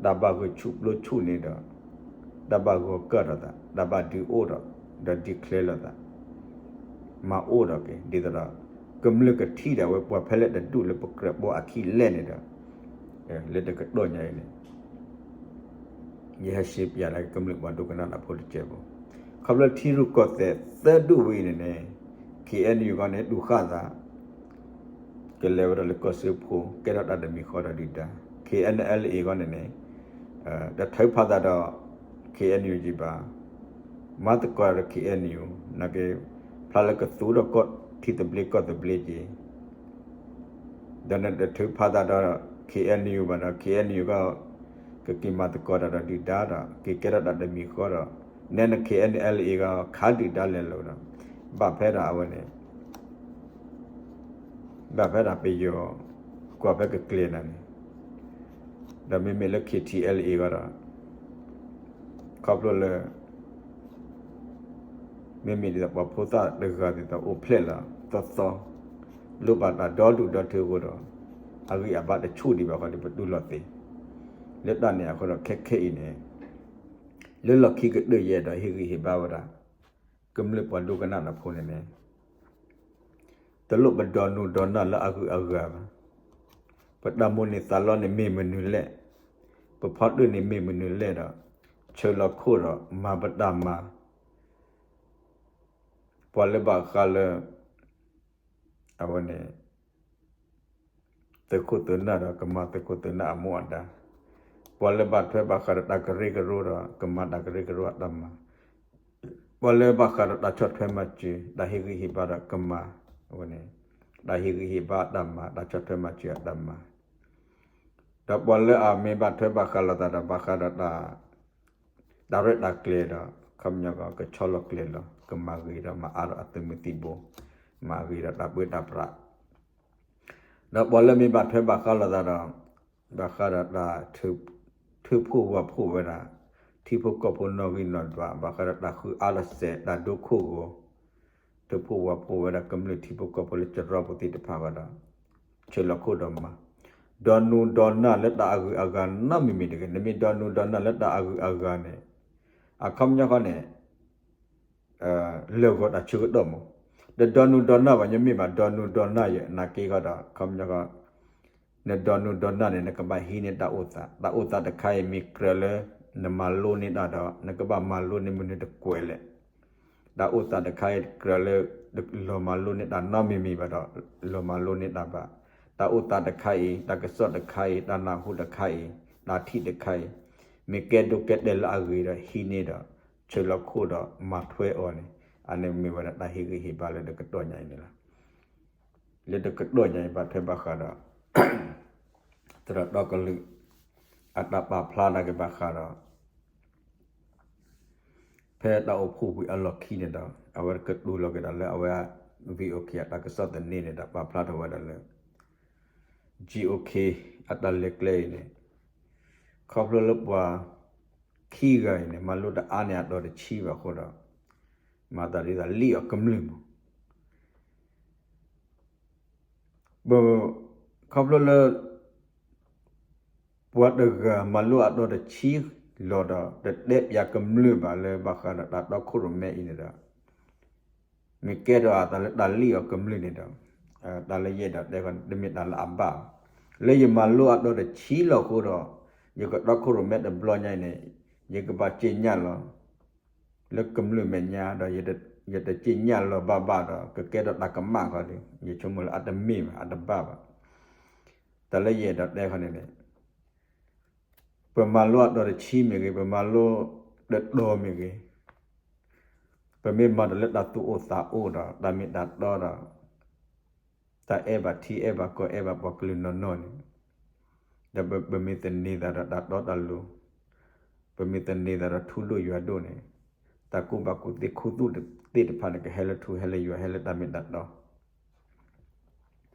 တၢ်ဘၣ်ဂုာ်ဆူၣ်ပျိဆူၣ်န့ၣ်ဒီး တၢ်ဘၣ်ဂီၤကၢၢ်ထီၣ်သး တၢ်ဘၣ်ဒုးအိၣ်ဒီး ဒီး declare လိာ်သး မၤအိၣ်ဒီးက့ၤ ဒ်သိးဒီး ကမျၢၢ်ကထံၣ်ဒၣ်ဝဲပှၤဖဲလဲၣ်တဒူၣ်လၢပကြၢးပိာ်အခံလဲၣ်န့ၣ်ဒီး လၢတကတီၢ်ညါအံၤန့ၣ် ယဟဲရှင်းပြဒၣ်ကမျၢၢ်ပှၤဒိကနၣ်တၢ်ဖိတကဲးဖိ ခီဖျိထံရူၢ်ကီၢ်သဲးသၢဒူၣ်ဝဲအံၤန့ၣ်န့ၣ် ခ့ၣ်အဲၣ်ယူၣ် ဃီန့ၣ် တူၢ်ဃာ်သး ကလဲၤဝဲဒၣ်လၢကီၢ်စၢဖှိၣ် ကဲထီၣ်တၢ်တမံၤဃီဒီးဒုၣ်ဒါ ခ့ၣ်အဲၣ်ယူၣ် ခ့ၣ်အဲၣ်ယူၣ် ဃီန့ၣ်န့ၣ် တထုးဖးသးဒီး ခ့ၣ်အဲၣ်ယူၣ် က့ၤဘၣ် မၤသကိးဒီး ခ့ၣ်အဲၣ်ယူၣ် နာ်က့ ဖျါလၢကသူဒီးကီၢ်ထံသဘျ့ကီၢ်သဘျ့က့ၤ ဒီးနတထုးဖးသးဒီး ခ့ၣ်အဲၣ်ယူၣ် ဘၣ်ဒီး ခ့ၣ်အဲၣ်ယူၣ် က ကက့ၤမၤသကိးတၢ်ဒီးဒုၣ်ဒါဒီး က့ၤကဲထီၣ်တၢ်တမံၤဃီဒီး နဲန ခ့ၣ်အဲၣ်ယူၣ် ဃီ ခးဒုၣ်ဒါလဲၤလိာ်ဒီး ဘၣ်ဖဲဒၣ်အဝဲန့ၣ် ဘၣ်ဖဲဒၣ်ပယီၤ ကွၢ်ဖဲကကျဲၤနၤန့ၣ် ဒီးမ့မ့ၢ်လၢ ခ့ၣ်ထံၣ်အဲၣ်ယူၣ် ဃီဒီး ခီဖျိလၢ မ့မ့ၢ်ဒ်သိးပှၤဖိသၣ်တဂၤဒ်သိးအိၣ်ဖျဲၣ်လီၤသီသီ လိၣ်ဘၣ်တၢ်ဒီဒူၣ်ဒီထၢအဃိဒီး အဂံၢ်အဘါတဆူၣ်ဒံးဘၣ်ဃီဒီး ပတူၢ်လိာ်သ့ လၢတၢ်န့ၣ်အဃိဒီး ခဲခဲအံၤန့ၣ် လၢလီၢ်ခံကတၢၢ်ယဲဒီး ဟ့ၣ်ဂံၢ်ဟ့ၣ်ဘါဝဲဒၣ် ကမျၢၢ်ပှၤဒိကနၣ်တၢ်ဖိန့ၣ်န့ၣ် တလိၣ်ပဒိးနူဒိးနၢ်လၢအဂုၤအဂၤဘၣ်. ပတၢ်မိၣ်န့ၢ်သးလီန့ၣ်မ့ၢ်မနုၤလဲၣ်, ပဖီတၢၣ်န့ၣ်မ့ၢ်မနုၤလဲၣ်ဒီး ဆၢလီၤခိၣ်ဒီးမၤပတၢ်မၤ, ပှၤလၢဘၣ်ဃးလၢ အဝဲန့ၣ် သုးခိၣ်သုးနၢ်ဒီး ကမၤသုးခိၣ်သုးနၢ်အမူအဒါ, ပှၤလၢဘၣ်ထွဲဘၣ်ဃးဒီးတၢ်ကရၢကရိဒီး ကမၤတၢ်ကရၢကရိအတၢ်မၤ, ပှၤလၢဘၣ်ဃးဒီးတၢ်ဆီၣ်ထွဲမၤစၢၤ တၢ်ဟ့ၣ်ဂံၢ်ဟ့ၣ်ဘါဒီးကမၤ, အဝဲန့ၣ် တၢ်ဟ့ၣ်ဂံၢ်ဟ့ၣ်ဘါအတၢ်မၤ တၢ်ဆီၣ်ထွဲမၤစၢၤအတၢ်မၤ, ဒီးပှၤလၢအမ့ၢ်ဘၣ်ထွဲဘၣ်ဃးလိာ်သးဒီး ဘၣ်ဃးဒီးတၢ် တၢ်ရဲၣ်တၢ်ကျဲၤဒီး ခီပညီကဆီလီၤကျဲၤလီၤ ကမၤဂ့ၤဒီးမၤအါထီၣ်အသုးမုၢ်သံၣ်ဘိ, မၤဂ့ၤဒီးတၢ်ပၢတၢ်ပြး, ဒီးပှၤလၢမ့ၢ်ဘၣ်ထွဲဘၣ်ဃးလိာ်သးဒီး ဘၣ်ဃးဒီးတၢ် ထုးဖှိၣ်ဝးဖှိၣ်ဝဲဒၣ် ထံဖိကီၢ်ဖိနီၣ်ဂံၢ်နီၣ်ဒွး ဘၣ်ဃးဒီးတၢ်ဃုအါထီၣ်စဲး တၢ်ဒိခိၣ်ဂီၤ, ထုးဖှိၣ်ဝးဖှိၣ်ဝဲဒၣ်ကမျၢၢ်ထံဖိကီၢ်ဖိလၢကရီပူၤသ့ၣ်တဖၣ်ဃီဒီး ဆၢလီၤခိၣ်ဒီးမၤ, ဒိးနူဒိးနၢ်လၢတၢ်အဂုၤအဂၤနီတမံၤမံၤတဂ့ၤ, နမ့ၢ်ဒိးနူဒိးနၢ်လၢတၢ်အဂုၤအဂၤန့ၣ် အခီပညီဃီန့ၣ် လၢာ်ဂီၤတၢ်ဆၢကတီၢ်မး, တဒိးနူဒိးနၢ်ဘၣ် ညီမ့ၢ်ဘၣ်ဒိးနူဒိးနၢ်ယဲ နာ်က့ဃီဒီး ခီပညီဃီ နဒိးနူဒိးနၢ်န့ၣ် နကဘၣ်ဟံးန့ၢ်တၢ်အိၣ်သး, တၢ်အိၣ်သးတခါအံၤမ့ၢ်ကြၢးလၢ နမၤလိန့ၢ်တၢ်ဒီး နကဘၣ်မၤလိန့ၢ်မနုၤတကွဲးလဲၣ်, တၢ်အိၣ်သးတခါအံၤကြၢးလၢ လီၤမၤလိန့ၢ်တၢ်နီတမံၤမံၤဘၣ်ဒီး လီၤမၤလိန့ၢ်တၢ်ဘၣ်, တၢ်အိၣ်သးတခါအံၤ တၢ်ကစီၣ်တခါအံၤ တၢ်နၢ်ဟူတခါအံၤ တၢ်ထံၣ်တခါအံၤ မ့ၢ်ကဲဒိကဲတဲာ်လၢအဂ့ၤဒီးဟံးန့ၢ်ဒီး ဆၢလီၤခိၣ်ဒီးမၤထွဲအီၤန့ၣ် အန့ၣ်မ့ၢ်ဝဲဒၣ်တၢ်ဟ့ၣ်ဂံၢ်ဟ့ၣ်ဘါလၢတကတီၢ်ညါအံၤန့ၣ်လီၤ. လၢတကတီၢ်ညါအံၤဘၣ်ထွဲဘၣ်ဃးဒီး သရၣ်တီကလုာ် အတၢ်ပာ်ဖျါနာ်က့ဘၣ်ဃးဒီး ဖဲတၢ်အိၣ်ဖှိၣ်ဝံၤအလီၢ်ခံန့ၣ်ဒီး အဝဲကတိၤလီၤက့ၤဒီးလၢအဝဲ VOA အတၢ်ကစီၣ်သန့န့ၣ်ဒီး ပာ်ဖျါထီၣ်ဝဲဒၣ်လၢ VOA အတၢ်လဲၤကျဲအံၤန့ၣ် ခီဖျိလၢပှၤ ခံဂၤအံၤန့ၣ် မၤလိတအါန့ၢ်အတီၤတဆံဘၣ်အဃိဒီး မၤသးဒ်သိးလံၣ်အီၤကမျၢၢ်မး ခီဖျိလၢ ပှၤတဂၤမၤလိအတီၤတဆံလီၤဒီး တတဲပၠးကမျၢၢ်ဘၣ်လၢဘၣ်ဃးဒီးတၢ်တီခိၣ်ရိၣ်မဲအံၤန့ၣ်ဒီး မ့ၢ်ကဲထီၣ်အသးလၢတၢ်လံၣ်အီၤကမျၢၢ်န့ၣ်ဒီး တၢ်လၢယအဲၣ်ဒိးတဲဃီန့ၣ် တမ့ၢ်တၢ်လၢအဘၣ်ဘၣ်. လၢယမၤလိအတီၤတဆံလီၤအဃိဒီး ယကတီခိၣ်ရိၣ်မဲတဘျီညါအံၤန့ၣ် ယကဘၣ်စံၣ်ညီၣ်လီၤ လၢကမျၢၢ်မဲာ်ညါဒီး ယတစံၣ်ညီၣ်လီၤဘၣ်ဘၣ်ဒီး ကကဲထီၣ်တၢ်ကမၣ်ဃီဒီး ယဆိကမိၣ်လၢအတမ့ၢ်ဘၣ် အတဘၣ်ဘၣ်. တၢ်လၢယအဲၣ်ဒိးတဲဃီန့ၣ်န့ၣ် ပမၤလိအတီၤတဆံမ့ၢ်ဂ့ၤ ပမၤလိတတီၤမ့ၢ်ဂ့ၤ ပမ့ၢ်မၤတၢ်လၢတၢ်သူၣ်အိၣ်သးအိၣ်ဒီး တၢ်မ့ၢ်တၢ်တီဒီး တၢ်အဲၣ်ဘၣ်ထံအဲၣ်ဘၣ်ကီၢ်အဲၣ်ဘၣ်ပှၤကလုာ်နီၢ်နီၢ်န့ၣ် ဒီးပမ့ၢ်သန့ၤသးဒီးတၢ်တီတၢ်လိၤ ပမ့ၢ်သန့ၤသးဒီးထူဒိၣ်ယွၤဒိၣ်န့ၣ် တၢ်ကူၣ်ဘၣ်ကူၣ်သ့ခူသူၣ်သ့ၣ်တဖၣ်န့ၣ် ကဟဲလၢထူဟဲလၢယွၤဟဲလၢတၢ်မ့ၢ်တၢ်တီ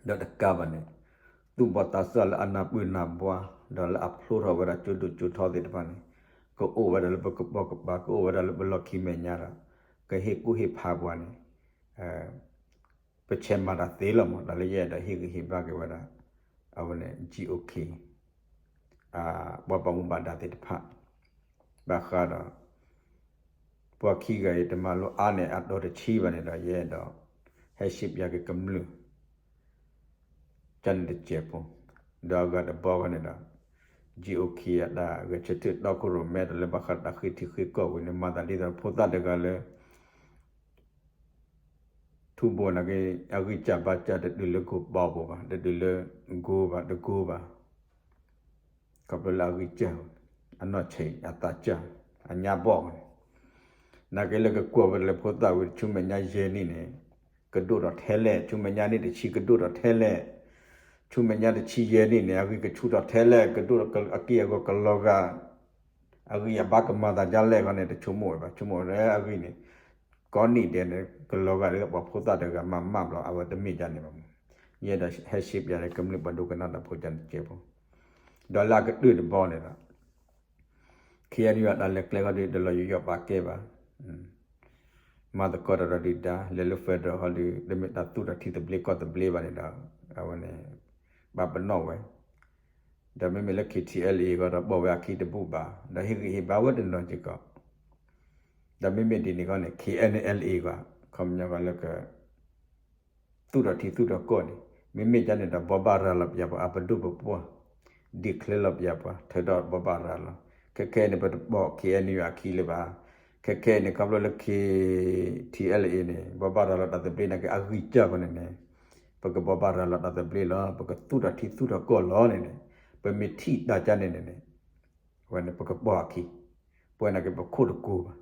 ဒီးတကးဘၣ်န့ၣ် သူၣ်ဘီၣ်သးစၢ်လၢအနၢ်ပၢၢ်နၢ်ဘှါ ဒီးလၢအဖျိထီၣ်ဝဲဒၣ်ကၠိဒိၣ်ကၠိထီသ့ၣ်တဖၣ်န့ၣ် ကအိၣ်ဝဲဒၣ်လၢပကပိာ်ကပၤ ကအိၣ်ဝဲဒၣ်လၢပလီၢ်ခံမဲာ်ညါဒီး ကဟ့ၣ်ကူၣ်ဟ့ၣ်ဖးပှၤန့ၣ် ပဆဲးမၤတၢ်သ့လီၤမး တၢ်လၢယအဲၣ်ဒိးဟ့ၣ်ဂံၢ်ဟ့ၣ်ဘါက့ၤဝဲဒၣ် အဝဲန့ၣ် GOK ပှၤဘၣ်မူဘၣ်ဒါသ့ၣ်တဖၣ် ဘၣ်ဃးဒီး ပှၤခံဂၤအံၤ တမၤလိအါန့ၢ်အတီၤတဆံဘၣ်န့ၣ်ဒီး ယအဲၣ်ဒိး ဟဲရှ့ပျးက့ၤကမျၢၢ် ကန့ၣ်တစဲးဖိ ဒီးအဂၤတဘီဃီန့ၣ်ဒီး GOK အတၢ်ဂဲၤဆၢထၢၣ်တီခိၣ်ရိၣ်မဲတၢ်လၢဘၣ်ဃးတၢ်ဃ့ထံဃ့ကီၢ်ဝံၤန့ၣ် မၤသးဒ်သိးဖိသၣ်တဂၤလၢ ထူဘိန့ၣ်က့ အဂံၢ်စၢ်ဘါစၢ်တတုၤလၢကိၢ်ပီပူၤဘၣ် တတုၤလၢကိဘၣ်တကိဘၣ် ခီဖျိလၢအဂံၢ်စၢ် အနီၢ်ဆံးအသးစၢ် အညါဘီၣ်န့ၣ် နာ်က့လၢကကွၢ်ဝဲဒၣ်လၢဖိသၣ်ဝံၤ ဆူမဲာ်ညါယဲၢ်နံၣ်န့ၣ် ကဒိၣ်ထီၣ်ထဲလဲၣ် ဆူမဲာ်ညါနံၣ်တဆံကဒိၣ်ထီၣ်ထဲလဲၣ် ဆူမဲာ်ညါတဆံယဲၢ်နံၣ်န့ၣ် အဂံၢ်ကဆူၣ်ထီၣ်ထဲလဲၣ် ကဒိၣ်အက့ၢ်အဂီၤကလီၤဂာ် အဂံၢ်အဘါကမၤသးဒ်လဲၣ်ဃီန့ၣ် တဆိကမိၣ်ဝဲဘၣ် ဆိကမိၣ်လၢအဂံၢ်န့ၣ် ကိးနံၣ်ဒဲးန့ၣ် ကလီၤဂာ်လၢပှၤဖိသၣ်တဂၤမၤမၢ်ဘျီ အဝဲတမ့ၢ်ဒ်န့ၣ်ဘၣ်မး ယအဲၣ်ဒိးဟဲရှ့ပျးလၢကမျၢၢ်ပှၤဒိကနၣ်တၢ်ဖိကန့ၣ်တစဲးဖိ ဒီးလၢအကတၢၢ်တဘီန့ၣ်ဒီး KNU အတၢ်လဲၤကျဲဃီဒီး တလီၤယိယိပာ်ကဲဘၣ် မၤသကိးတၢ်ဒီးဒုၣ်ဒါ လဲၤလၢ federal ဃီဒီး တမ့ၢ်တၢ်သူၣ်ထီၣ်ထံသဘျ့ကီၢ်သဘျ့ဘၣ်န့ၣ်ဒီး အဝဲန့ၣ် ဘၣ်ပနီၣ်ဝဲ ဒီးမ့မ့ၢ်လၢ KTLA ဃီဒီး ဘီၣ်ဝဲအခံတဘူၣ်ဘၣ် ဒီးဟ့ၣ်ဂံၢ်ဟ့ၣ်ဘါဝဲတနီၤစ့ၢ်ကီး ဒီးမ့မ့ၢ်ဒ်န့ၣ်ဃီန့ၣ် KNLA ဃီ ခီပညီဃီလၢက သူၣ်ထီၣ်ထံသူၣ်ထီၣ်ကီၢ်န့ၣ် မ့မ့ၢ်ဒ်န့ၣ်ဒီး ဘိးဘၣ်ရၤလီၤပယၤပှၤအပဒိၣ်ပပှၢ် declare လီၤပယၤပှၤ ထုးထီၣ်ဘိးဘၣ်ရၤလီၤ ခဲခဲအံၤန့ၣ် ပတပိာ် KNU အခံလၢၤဘၣ် ခဲခဲအံၤန့ၣ် ခီဖျိလၢ KTLA န့ၣ် ဘိးဘၣ်ရၤလီၤတၢ်သဘျ့နာ်က့ အဂံၢ်စၢ်ဃီန့ၣ်န့ၣ် ပကဘိးဘၣ်ရၤလီၤတၢ်သဘျ့လီၤ ပကသူၣ်ထီၣ်ထံသူၣ်ထီၣ်ကီၢ်လီၤန့ၣ်န့ၣ် ပမ့ၢ်ထံၣ်တၢ်ကန့ၣ်န့ၣ်န့ၣ် အဝဲန့ၣ် ပကပိာ်အခံ ပဝဲနာ်က့ ပခိၣ်တကူာ်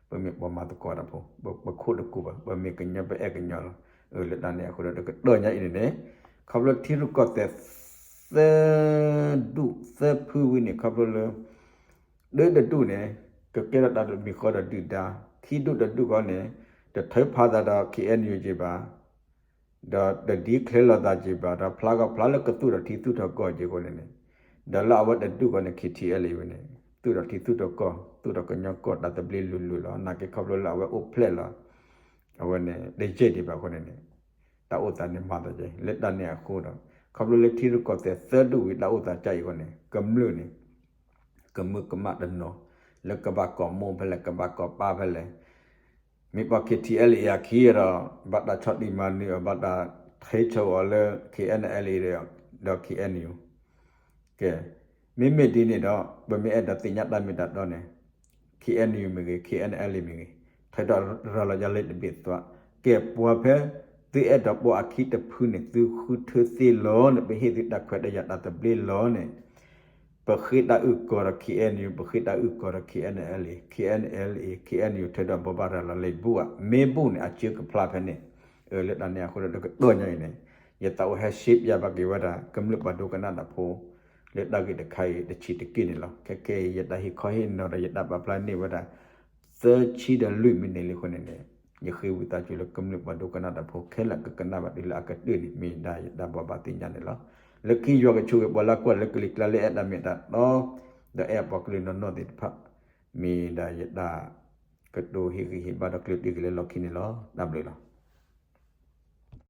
ဘၣ် ပမ့ၢ်ပှၤမၤသကိးတၢ်ဖိ ပခိၣ်တကူာ်ဘၣ် ပမ့ၢ်ကညီပအဲၣ်ကညီလီၤ အၢ လၢတၢ်န့ၣ်အဃိဒီး တကတီၢ်ညါအံၤန့ၣ်န့ၣ် ခီဖျိထံရူၢ်ကီၢ်သဲး သၢဒူၣ်သၢဖုဝံၤန့ၣ် ခီဖျိလၢ ဒၢတဒူၣ်န့ၣ် ကကဲထီၣ်တၢ်တမံၤဃီဒီးဒုၣ်ဒါ ခံဒူၣ်တဒူၣ်ဃီန့ၣ် တထုးဖးသးဒီး KNU က့ၤဘၣ် ဒီးတ declare လီၤသးက့ၤဘၣ် ဒီးဖျါဂီၢ်ဖျါလၢကသူၣ်ထီၣ်ထံသူၣ်ထီၣ်ကီၢ်က့ၤအဃိန့ၣ်န့ၣ် ဒီးလၢအဝဲတဒူၣ်ဃီန့ၣ် KTLA ဝံၤန့ၣ် သူၣ်ထီၣ်ထံသူၣ်ထီၣ်ကီၢ် သူၣ်ထီၣ်ကညီကီၢ်တၢ်သဘျ့လိၤလိၤလီၤ နာ်က့ခီဖျိလၢအဝဲအိၣ်ဖျဲၣ်လီၤ အဝဲန့ၣ် တယဲၢ်ဒံးဘၣ်အဃိန့ၣ်န့ၣ် တၢ်အိၣ်သးန့ၣ်မၤသးကဲ လၢတၢ်န့ၣ်အဃိဒီး ခီဖျိလၢထံရူၢ်ကီၢ်သဲးသၢဒူၣ်ဝံၤ တၢ်အိၣ်သးကဲအံၤအဃိန့ၣ် ကမျၢၢ်န့ၣ် ကမၢကမၣ်တနီၤ လၢကဘၣ်ကိးမိၢ်ဖဲလဲၣ် ကဘၣ်ကိးပၢ်ဖဲလဲၣ် မ့ၢ်ပှၤ KTLA အခံဒီး ဘၣ်တၢ်ဆီၣ်တံၢ်မၤနၢၤအီၤ ဘၣ်တၢ်ထံဆိအီၤလၢ KNLA ဒီး KNU ကဲ မ့မ့ၢ်ဒ်န့ၣ်ဒီး ပမ့ၢ်အဲၣ်ဒိးသ့ၣ်ညါတၢ်မ့ၢ်တၢ်တီန့ၣ် KNU မ့ၢ်ဂ့ၤ KNLA မ့ၢ်ဂ့ၤ ထဲဒိးရၤလီၤယၤလၢတဘ့ၣ်သွါ ကဲပှၤဖဲ သုအဲၣ်ဒိးပိာ်အခံတဖုန့ၣ် သုဃုထၢသ့လီၤန့ၣ် ပဟ့ၣ်သုတၢ်ခွဲးတၢ်ယာ်တၢ်သဘျ့လီၤန့ၣ် ပဃ့တၢ်အုၣ်ကီၤဒီး KNU ပဃ့တၢ်အုၣ်ကီၤဒီး KNLA KNLA KNU ထဲဒိးဘိးဘၣ်ရၤလီၤလၢဘူၣ်ဧါ မ့ၢ်ဘူၣ်န့ၣ် အစၢကဖျါဖဲန့ၣ် အၢ လၢတၢ်န့ၣ်အဃိဒီး တကတီၢ်ညါအံၤန့ၣ် ယသးအိၣ်ဟဲရှ့ပျးဘၣ်က့ၤဝဲဒၣ် ကမျၢၢ်ပှၤဒိကနၣ်တၢ်ဖိ လၢတၢ်ဂ့ၢ်တခါအံၤတဆံးတက့ၢ်န့ၣ်လီၤ. ခဲခဲအံၤ ယတၢ်ဟ့ၣ်ခီဟ့ၣ်နီၤဒီး ယတၢ်ပာ်ဖျါန့ၢ်ဝဲဒၣ် သၢဆံဒီးလွံၢ်မံးနံးလံအဃိန့ၣ်န့ၣ် ယဃ့ဝံသးစူၤလၢကမျၢၢ်ပှၤဒိကနၣ်တၢ်ဖိခဲလၢာ်ကကနၣ်ဘၣ်တုၤလၢအကတၢၢ်န့ၣ် မ့ၢ်ဒၣ်ယတၢ်ဘိးဘၣ်သ့ၣ်ညါန့ၣ်လီၤ. လၢခံယွၤကဆိၣ်ဂ့ၤပှၤလၢကွၢ်လၢကလံၤကျါလၢအဲၣ်တၢ်မ့ၢ်တၢ်တီ ဒီးအဲၣ်ပှၤကလုာ်နီၢ်နီၢ်သ့ၣ်တဖၣ် မ့ၢ်ဒၣ်ယတၢ်ကတိၤဟ့ၣ်ဂံၢ်ဟ့ၣ်ဘါဒီးကျၢၢ်တ့ၢ်က့ၤလၢလီၢ်ခံန့ၣ်လီၤ. တၢ်ဘျုးလီၤ.